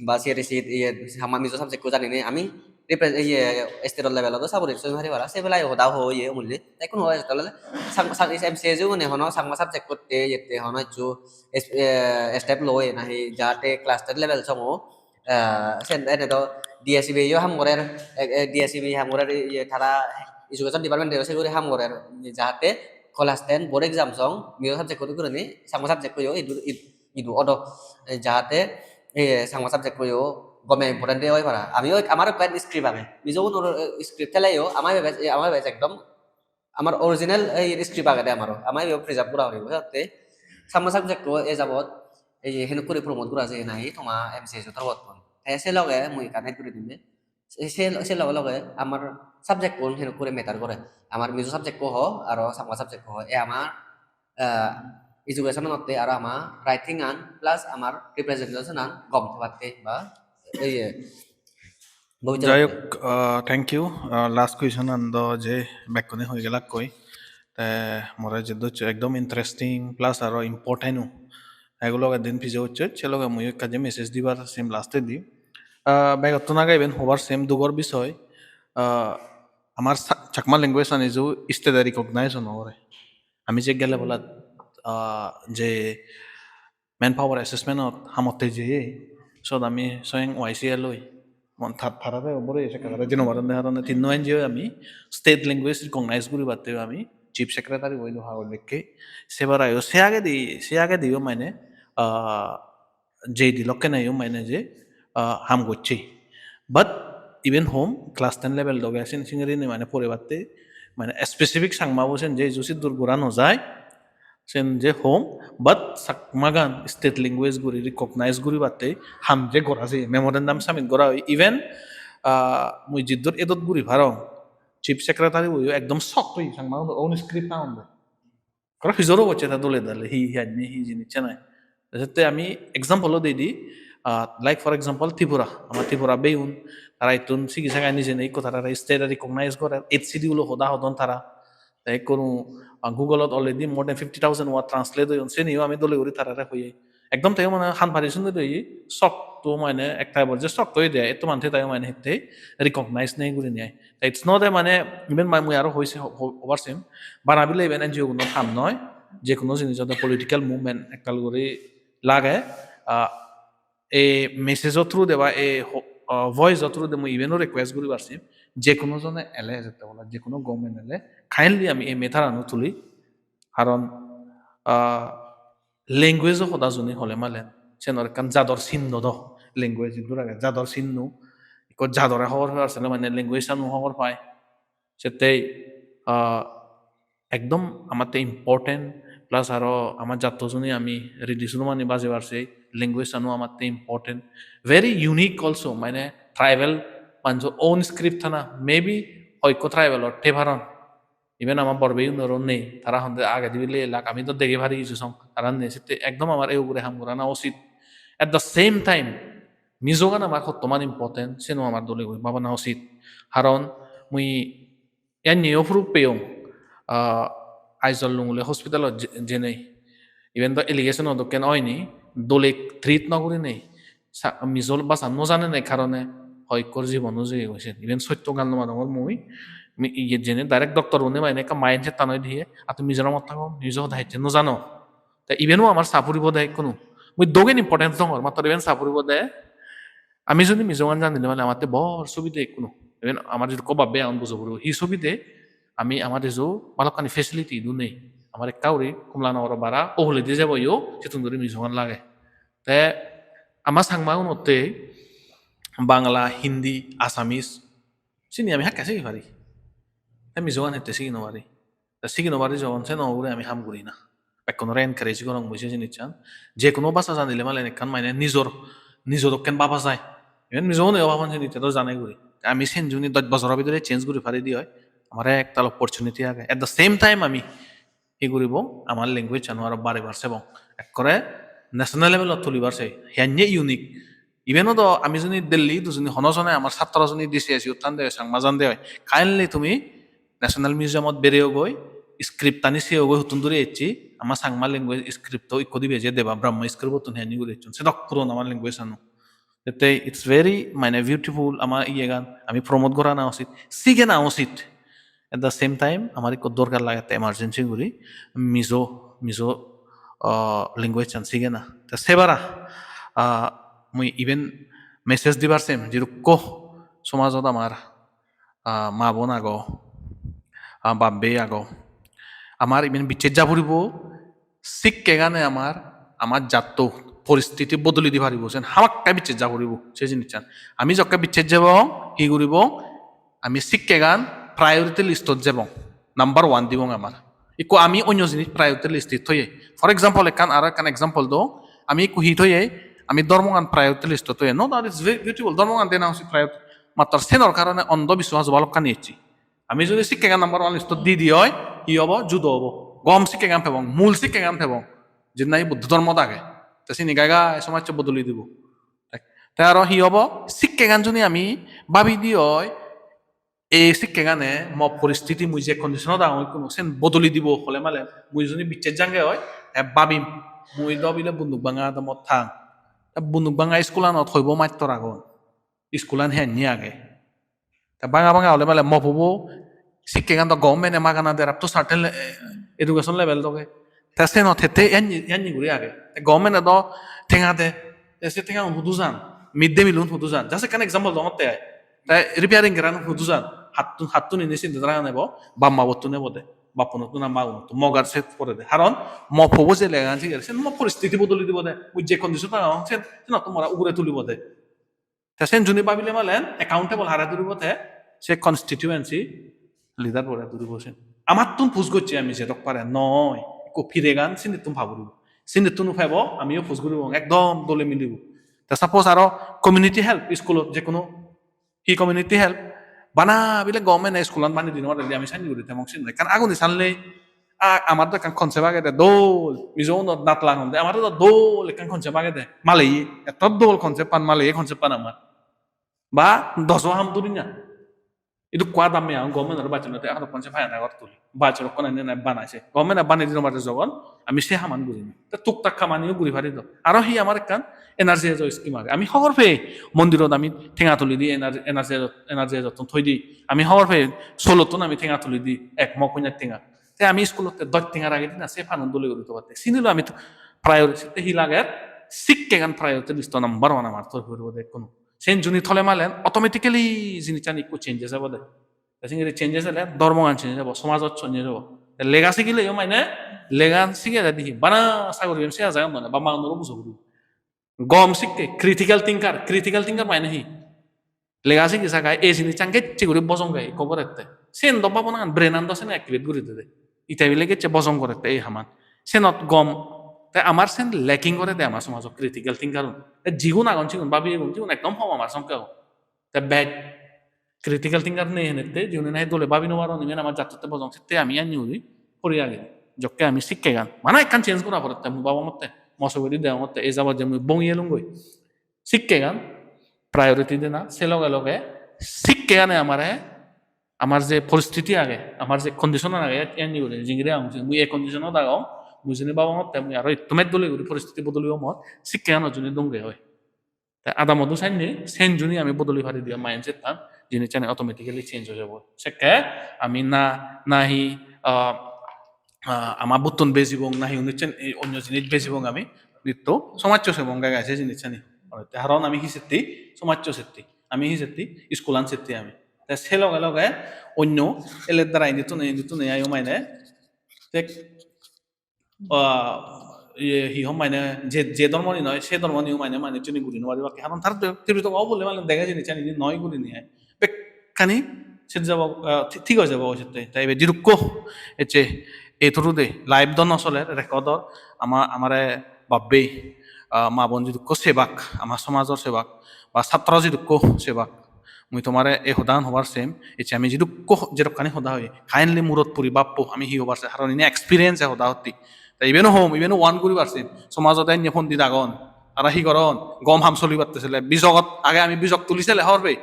ba C R E C iye Changma Mizo subject ko janine ami repre-, iye state level ot o saburi soi pari para, se belai hoda hoye mule. Te ikkunu hoye tole Chang-, Chang-, M C S U gune hono Changma subject kotte iyette hono hissu es-, eh, step loye nahi jate class ten level songo, eh, sen ene do D S E B yo ham gorer, eh, eh, D S E B ham gorer, iye tara education department-o se guri ham gorer, jahate class ten board exam song Mizo subject-o gurinei Changma subject-o yo idu, id-, idu odo, eh, jahate, eh, Changma subject-o yo gome important de oi para. Ami o, amar ekkan script age. Mizo gunor, eh, script thele yo, ama ibe, ama ibe ekdom amar original ei script agede amaro, ama ibe preserve gora puribo. Senotte Changma subject-o e jabot ei henok guri promote gora jeye nahi toma M C S U torobottun. Te se loge mui ekkan add guri dim de. Se, se, se loge loge amar subject-un henok guri matter gore. Amar Mizo subject-o ho, aro Changma subject-o ho. E amar, ah, education-otte aro ama writing-an plus amar representation-an gom thebatte ba ei bobissote. Jai hok, ah, thank you. Ah, last question-an do je bekkune hoi gelakkoi. Te more je doccho ekdom interesting plus aro important-o. Egulo loge din pije ucche, se loge mui ekka je message dibar sem last-e di. Ah, begottun age iben hobar sem dugor bisoy. Ah, amar Sa-, Chakma language-an iju state-e recognize no gore. Ami je gele bola, ah, je manpower assessment-ot hamotte jeye, sot ami soyeng Y C A loi, mon tat tarare obore sekkare jino paronde, haronde tinno N G O ami state language recognize guribatte ami chief secretary boido hagoj lekke. Sebar ayo se agedi, se agediyo mane, ah, J D lokkene yo mane je, ah, ham gocche. But even home class ten level doge sin singiri ni mane porebatte Mane specific Changma bo sen je issue siddur gora no jai, sen je hom, but Chakmagan state language guri recognize guribatte ham je gora je memorandum submit gora oi. Even, ah, mui jiddur edot guri parong, chief secretary boyo ekdom shocked oi Changma own script na onde. Kora pijoro gocche ta dole dale, hi, hi anni, hi jinis nai. Sette ami example o dei di, ah, like for example Tripura, ama Tripura beyun, tara ittun sigi saga nijene ikko tara state recognize gore, eighth schedule hoda hodon tara. Te ikkunu, ah, Google ot already more than fifty thousand word translate oyon, seniyo ami dole guri tarare hoye. Ekdom te mane han pari sunde doi, shock to mane ek type or je shock to ide, etto mane te mane hitte recognize nei gurinei. It's not a mane, even my, mui aro hoise, ho-, ho-, hobar sim. Bana bile even N G O gunor ham noi. Je kono jinis oda political movement ektal guri lage. Ah, e message o through de ba e ho-, ah, voice o through de mui even o request guri bar sim. Je kono jone ele jette bola, je kono government ele, kindly ami e matter ano tuli. Karon, ah, language o hoda juni hole malen, sen or ekkan jador sinno do. Language idur age jador sinno. Ikko jadore hobor pebar sele mane language ano hobor pai. Settei, ah, ekdom amatte important, plus aro ama jatto juni ami ridi surumani bajebar sei language ano amatte important. Very unique also, mane tribal manjo own script thana, maybe hoikko tribal or te paron. Even ama borbeyunoro nei, tara honde agedi bile elak, ami do dege pari hissu song, tara nei, sitte ekdom amar e ugure ham gorana usit. At the same time, Mizogan amar hottoman important, seno amar dole guri babana usit. Karon mui yanniyo proof peyong, ah, Aizawl Lunguli hospitalot je-, jenei. Even do allegation o dokken oyni, dole treat no gurinei. Sa-, Mizo bhasha no janene karone hoikkor jibon ujei goi sen. Iben sotto gal no madongor mui. Mi-, iye jene direct doctor une mane ekka mindset tan oi diye, "A tumi Mizoramot thago, Mizo hoda hecche no jano." Te ibeno amar sa puribo de ikkunu. Mui dogen importance dongor, mattor iben sa puribo de. Ami jodi Mizogan janile mane amatte bor subide ikkunu. Iben amar jodi ko babbe agon bujo puribo. Hi subide? Ami amar ijo balokkani facility idu nei. Amar ekka guri Kamalanagar bara, ohuledi jebo yo, sittun duri Mizogan lage. Te ama Changma unotte Bangla, Hindi, Assamese, sini ami hakke sigi pari. Te Mizogan hette sigi no pari. Te sigi no pari jogon, seno ugure ami ham guri na. Bekkunore encourage gorong mui se jinissan. Je kono bhasha janile malen ekkan mane nijor, nijo dokken baba jai. Even Mizo une o baban sini te do jane guri. Te ami sen juni dosh bojoro bidire change guri pari di oi, amare ektal opportunity age. At the same time ami hi guribong, amar language ano aro baribar sebong. Ekkore national level ot tulibar sei. Hiyanye unique. Even do ami juni Delhi idu juni hono jone amar satro juni D C S U than de oi, Changma jan de oi, kindly tumi National Museum ot bereyogoi, script ani seyogoi, huttun duri ecche, ama Changma language script o ikko dibe je Deba Brahma script ottun hiyanye guri ecchon. Sedok puron ama language ano. Ete it's very mane beautiful, ama iyegan ami promote gorana usit, sigena usit. At the same time, amar ikko dorkar lagette emergency guri Mizo, Mizo, ah, language an sigena. Te sebara, ah, mui iben message dibar sem, jirukko somajot amar, ah, ma bon ago, ah, bab bei ago. Amar iben bicches ja puribo, sikkegane amar, amar jatto poristiti bodoli di paribo, sen hamakkai bicches ja puribo, se jinissan. Ami jokke bicches jebong, hi guribong? Ami sikkegan priority listot jebong. Number one dibong amar. Ikko ami onyo jinis priority listit thoye. For example, ekkan, aro ekkan example do, ami ikko hi thoye, ami dhormogan priority listot thoye. No doubt it's very beautiful, dhormogan dena usit priority. Mattor senor karone ondho biswas balokkani ecche. Ami jodi sikkegan number one listot di di oi, hi obo? Judo obo. Gom sikkegan pebong, mul sikkegan pebong. Jin nahi Buddho dhormot age. Te sini gai gai somajche bodoli dibo. Te aro hi obo? Sikkegan juni ami babi di oi, ei sikkegane mo poristiti mui je conditionot agong ikkunu sen bodoli dibo hole male mui juni bicches jange oi, te babim mui do bile Bunduk Banga adamot thang. Te Bunduk Banga iskulanot hoibo mattor agon. Iskulan henni age. Te banga banga ole male mo pubo sikkegan do government-e magana der up to certain le-, education level doge. Te senot hette enni, enni guri age. Te government-e do tenga de, te se tenga un hudu jan? Mid day meal un hudu jan? Just ekkan example dongotte ai. Te repairing geran hudu jan? Hattun, hattun ini sinde dara nebo, bap ma bottun nebo de. Bappunottun na magunottun. Mogar se pore de. Haron mo pubo je legan sige, sen mo poristiti bodoli dibo de. Mui je condition agong, sen, sen to mora ugure tulibo de. Te sen juni babile malen accountable hare duribo te se constituency Leader bore duribo sen. Amattun push gocche ami jedok pare noi. Ekko piregan sinittun paburibo. Sinittun pebo, amiyo push guribo, ekdom dole milibo. Te suppose aro community help, iskulot je kono hi community help, bana bile government-e iskulan bani dino pare, ami sanni guri temong sin. Ekkan aguni sanle, a, amar do ekkan concept agede, dol, Mizo unot natlang honde, amar do dol ekkan concept agede, maleye, etto dol concept pan, maleye concept pan amar. Ba doso ham duri na. Idu kwa damme agon, government-ore bacchonde te aro konse paya na gor tuli. Bacchor okkon ene na banai se. Government-e banei dino mare jogon, ami se haman guri na. Te tuktak hamaniyo guri pari do. Aro hi amar ekkan N R G S o scheme age. Ami hobor pei mondirot ami tenga tuli di, N R G S, N R G S ottun thoi di. Ami hobor pei solottun ami tenga tuli di, ek mok hunyar tenga. Te ami iskulotte dosh tenga ragei di na, se panun dole guri to patte. Sinilo ami to priority te hi lager, sikkegan priority list-o number one amar thoi puribo de ekkunu. Sen juni tole malen automatically jinissan ikku changes obo de. Te singiri changes ole dhormogan changes obo, somajot changes obo. Te lega sigileyo mane, legan sige jadi hi, bana saguri em siga jagan none, ba maunoro bujo guri. Gom sikke, critical thinker, critical thinker mane hi? Lega sigi sagai ei jinissan gecche guri bojong gai ikko gorette. Sen do babonan, brain-an do sene activate guri dede. Ite bile gecche bojong gorette ei haman. Senot gom, te amar sen lacking gorede amar somajot critical thinker-un. Te jigun agon sigun, babiyegun, sigun ekdom hom amar songkhe agon. Te bej critical thinker nei henette, jiune nahi dole babi no paron, iben ama jattotte bojong, sitte ami anni uri puri agi. Jokke ami sikkegan. Bana ekkan change gora porette, mui babomotte, mo sogedi degongotte, ei jabot je mui bongi elungoi. Sikkegan priority dena, se loge loge sikkegane amare, amar je poristiti age, amar je condition age, anni uri jingiri agong, mui ei condition-ot agong, mui juni babomotte, mui aro ittumet dole guri poristiti bodolibo mor, sikkeganot juni donge oi. Te adamodu sanne, sen juni ami bodoli pari diyo mindset-tan, jinissani automatically change oi jabo. Sekke ami na, nahi, ah, ah, ama buttun bejibong, nahi onnissen, ei onyo jinis bejibong ami, nitto somajjo sebong gai gai se jinissani. Te haron ami hi setti, somajjo setti. Ami hi setti, iskulan setti ami. Te se loge loge onyo ele dara indittun, indittun ayo mane, te ah, iye, hi hom mane, je, je dhormoni noi, se dhormoniyo mane, mane juni guri no paribakke. Karon tar de-, Tripitako o bole mane dege jinissan ini noi gurinei ai. Bekkani se jabo, ah, thi-, thik oi jabo oi sette. Te ibe jidukko ecche ei through-de live do no soler, record or, ama, amare babbe, ah, ma bon jidukko sebak, ama somajor sebak, ba satro jidukko sebak, mui tomare ei hodagan hobar sem, ecche ami jidukko jedokkani hoda hoi, kindly murot puri bappo, ami hi hobar sem, haron ini experience-e hoda hotti. Ta iben hom, iben warn guribar sem. Somajot enne pondit agon, tara hi goron, gom ham solibatte sele, bijogot age ami bijok tuli sele hobor pei.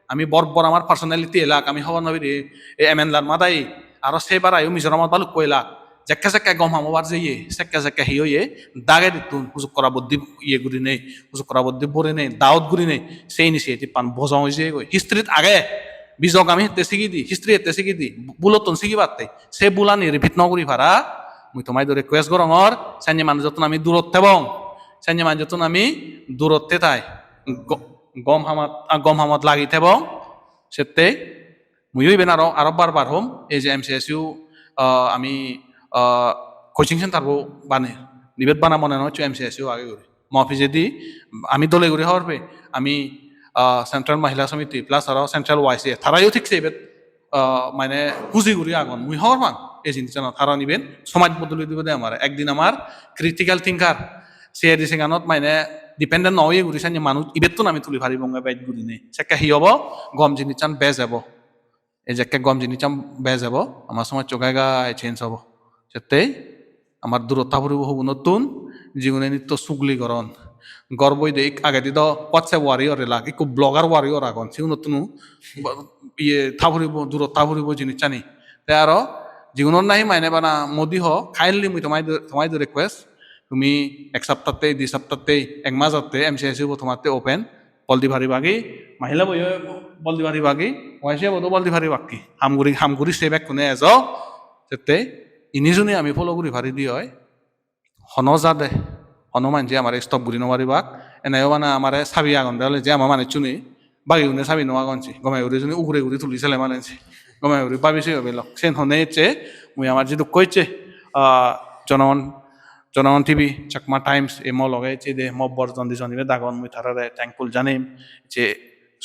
Ami bor bor amar personality elak, ami hobor no pei, ei M N L-ar madai, aro se barayo Mizoramot balukko elak. Jekke sekke gom ham obar jeye, sekke sekke hi oye, dage dittun, hujukora boddi iye gurinei, hujukora boddi borinei, daut gurinei, se initiative-an bojong oi jeyegoi. History-t age, bijok ami hette sigidi, history hette sigidi, bu-, bulottun sigibatte, se bulani repeat no guri para, mui tomaidu request gorongor, senne manujottun ami durot tebong, senne manujottun ami durot tetai, go-, gom hamat, ah, gom hamot lagi tebong, sette, muiyo iben aro, aro bar bar hom, ei je M C S U, ah, ami, ah, coaching center bo bane, ibet bana mone no hocche M C S U age guri. Mo pijedi ami dole guri hobor pei, ami, ah, Central Mahila Samiti plus aro Central Y C A, tarayo thik se ibet, ah, mane huji guri agon. Mui hobor pang ei jinissanot, karon iben somaj bodoli dibo de amare. Ekdin amar critical thinker, C I D singanot mane dependent no oye guri sanye manuj ibettun ami tuli paribonge bej gurinei. Sekke hi obo? Gom jinissan bej ebo. Ei jekke gom jinissan bej ebo, ama somajcho gai gai change obo. Settei amar durot ta puribo hugunottun, jigune nitto sugli goron. Gor boide ik-, agedi do WhatsApp warrior elak, ikko blogger warrior agon, sigunottun bo-, iye ta puribo, durot ta puribo jinissani. Te aro jigunor nahi mane bana modi ho, kindly mui tomaidu, tomaidu request, tumi ek saptatte, di saptatte, ek majotte M C S U bo tomatte open, bol di paribagi, mahila boyo bol di paribagi, Y C A bodo bol di paribakki. Ham guri, ham guri se bekkune ejo, sette ini juni ami follow guri pari di oi. Hono jade, hono manje amare stop guri no paribak. Eneyo bana amare sabi agonde ole je ama manuchchune, bagigune sabi no agon se. Gome guri juni ugure guri tuli sele mane se. Gome guri babi se obe lok. Sen hone ecche, mui amar jidukko ecche, ah, jonogon, Jonogon T V, Chakma Times, ei mo loge ecche de mo bor jon di jon ibe dagon, mui tarare thankful janem. Je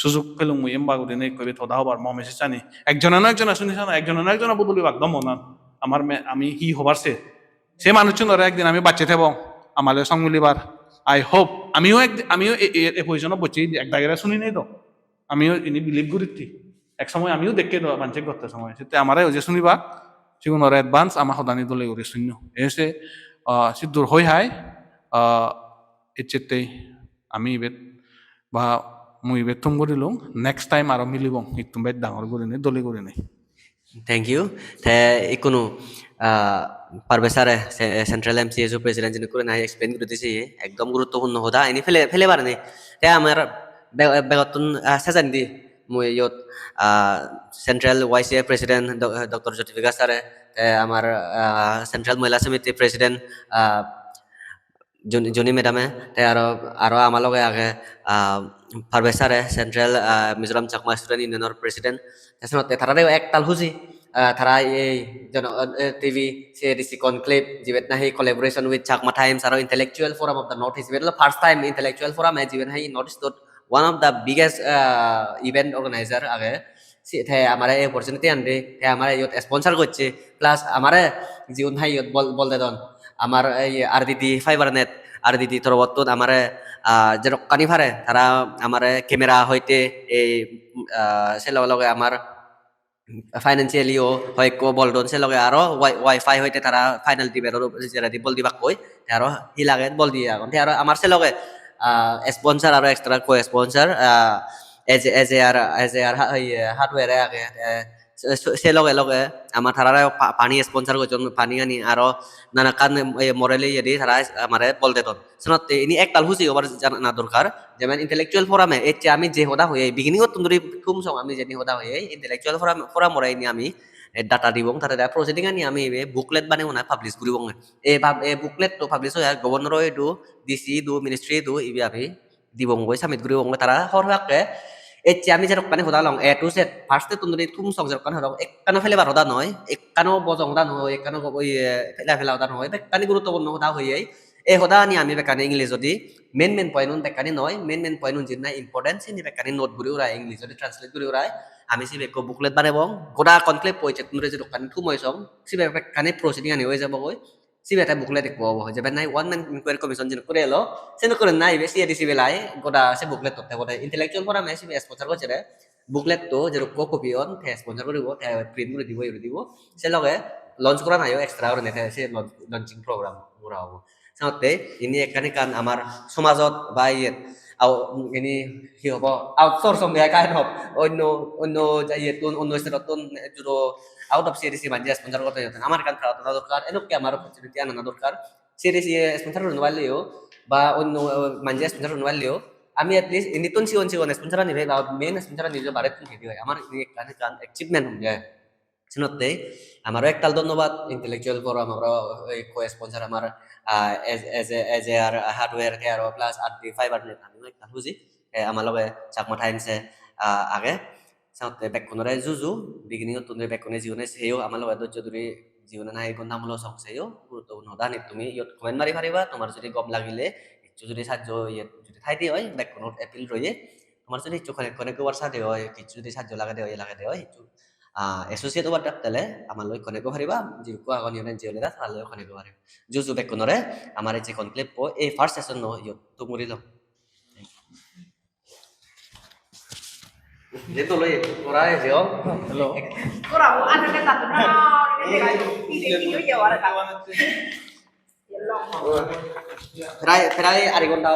sujog pelung mui emba gurinei ekko ibet hoda hobar mo message ani. Ekjone na ekjone suni sana, ekjone na ekjone bodoli bak do monan. Amar me-, ami hi hobar se. Se manuchchunore ekdin ami bacche thebong. Amale song milibar. I hope. Amiyo ek, amiyo e, e, e position-ot bocche ek dagere suni nei do. Amiyo ini believe guritti. Ek somoy amiyo dekke do banche gotte somoy. Sette amare oje suniba. Sigunore advance ama hodani dole guri sunno. Ese, ah, siddur hoi hai, ah, ecchettei ami ibet ba mui ibet thum gurilung. Next time aro milibong. Ittum bej dangor gurinei, dole gurinei. Thank you. Te ikkunu, ah, Parvez sir-e, se-, Central M C S U President jini kure nahi explain guri dise, ekdom guruttopurno hoda, ini pele, pele barani. Te amar be-, begottun, ah, sejendi mui iyot, ah, Central Y C A President Do-, Doctor Jyoti Bikash sir-e, te amar, ah, Central Mahila Samiti President, ah, Joni, Joni madam-e, te aro, aro ama loge age, ah, Parvez sir-e, Central, ah, Mizoram Chakma Student Union-or President. Te senotte tarare ektal huji, ah, tara ei jono-, eh, T V, C A D C conclave, jibet nahi collaboration with Chakma Times, aro Intellectual Forum of the North East. Ibet olo first time intellectual forum-e, jibet nahi North East-ot one of the biggest, ah, event organizer age. Si-, te amare ei opportunity an de, te amare iyot sponsor gocche, plus amare jigun hai iyot bol, bol dedon. Amar ei R D D Fibernet, R D D torobottun amare, ah, jedokkani pare, tara amare camera hoite ei, ah, se loge loge amar financially-o hoyekko bol don, se loge aro wi-, Wi-Fi hoite tara final dibero jeredi bol dibakkoi, te aro hi lage bol diye agon. Te aro amar se loge, ah, sponsor aro extra co-sponsor, ah, S J R, S J R ha-, iye, hardware age, te se, se, se loge loge amar tarare pa-, pani sponsor gocchon, pani ani aro nanakkan, eh, morally iyedi tara amare bol dedon. Senotte ini ektal huji obar jana dorkar. Jemon intellectual forum-e ecche ami je hoda hoyei, beginning-ottun dhuri thum song ami jeni hoda hoyei, intellectual forum, forum-ore ini ami, eh, data dibong, tare tare proceeding ani ami ibe booklet banei banei publish guribong. E bab-, e booklet-to publish oye governor-o idu, D C idu, ministry idu, ibe ami dibongoi, submit guribongoi, tara hor hobakke. Ecche ami jedokkani hoda holong, A to Z, first-ottun dhuri thum song jedokkani holong, ekkano pelebar hoda noi, ekkano bojong hoda noi, ekkano go-, oye, pela pela hoda noi, bekkani guruttopurno hoda hoyei. Ei hodani ami bekkani English-odi, main main point-un bekkani noi, main main point-un jinna important, sini bekkani note guri urai, English-odi translate guri urai. Ami sibe ekko booklet banebong, goda conclave-bo ecchettun dhuri jedokkani thum oi song, sibe bekkani proceeding-ani oi jabogoi. Sibe te booklet ekko obo, jeben nahi one man inquiry commission jenokkore elo, senokkore nahi ibe C A D C belai goda se booklet-totte bode intellectual forum-e sibe sponsor gocchede. Booklet-to jerokko copy on, te sponsor guribo, te print guri dibo, guri dibo. Se loge launch goranayo extra gurinei te se launch, launching program gora obo. Senotte ini ekkan ekkan amar somajot ba iyet, au, ini hi hobo, outsource honge kind of, onno, onno ja-, iyettun, onno state-ottun juro out of C A D C manje sponsor gorede, amar ekkan prarthona dorkar, edokke amar opportunity anana dorkar. C A D C sponsor guri no parleyo, ba onno, eh, manje sponsor guri no parleyo, ami at least inittun sigon sigon sponsor ani pei, ba main sponsor ani jo barettun pei de oi, amar ini ekkan ekkan achievement honge. Senotte amaro ektal dhonnobad intellectual forum, amaro ei co-sponsor amar, ah, S-, S-, S J R Hardware, te aro plus R D Fibernet, amiyo ektal huji. Eh, ama loge Chakma Times-e, ah, age. Senotte bekkunore juju, beginning-ottun dhuri bekkune jigune seyo, ama loge dhojjo dhuri jigune nahi gonta mulo song seyo, guruttopurno hodani tumi iyot comment mari pariba, tomar judi gom lagile, hissu judi sajjo iye judi thaide oi, bekkunor appeal roye. Tomar judi hissu connect, connect obar sade oi, hissu judi sajjo lagede oi, lagede oi, hissu, ah, associate obar thak thele, amar loi connect o pariba, jidukko agon iyot N G O leader, tara loi connect o pariba. Juju bekkunore, amar ei je conclave-bo, ei first session-o iyot thum guri lo. Je tolo ye, tora ye je o. Hello. Prai, prai ari ghonta.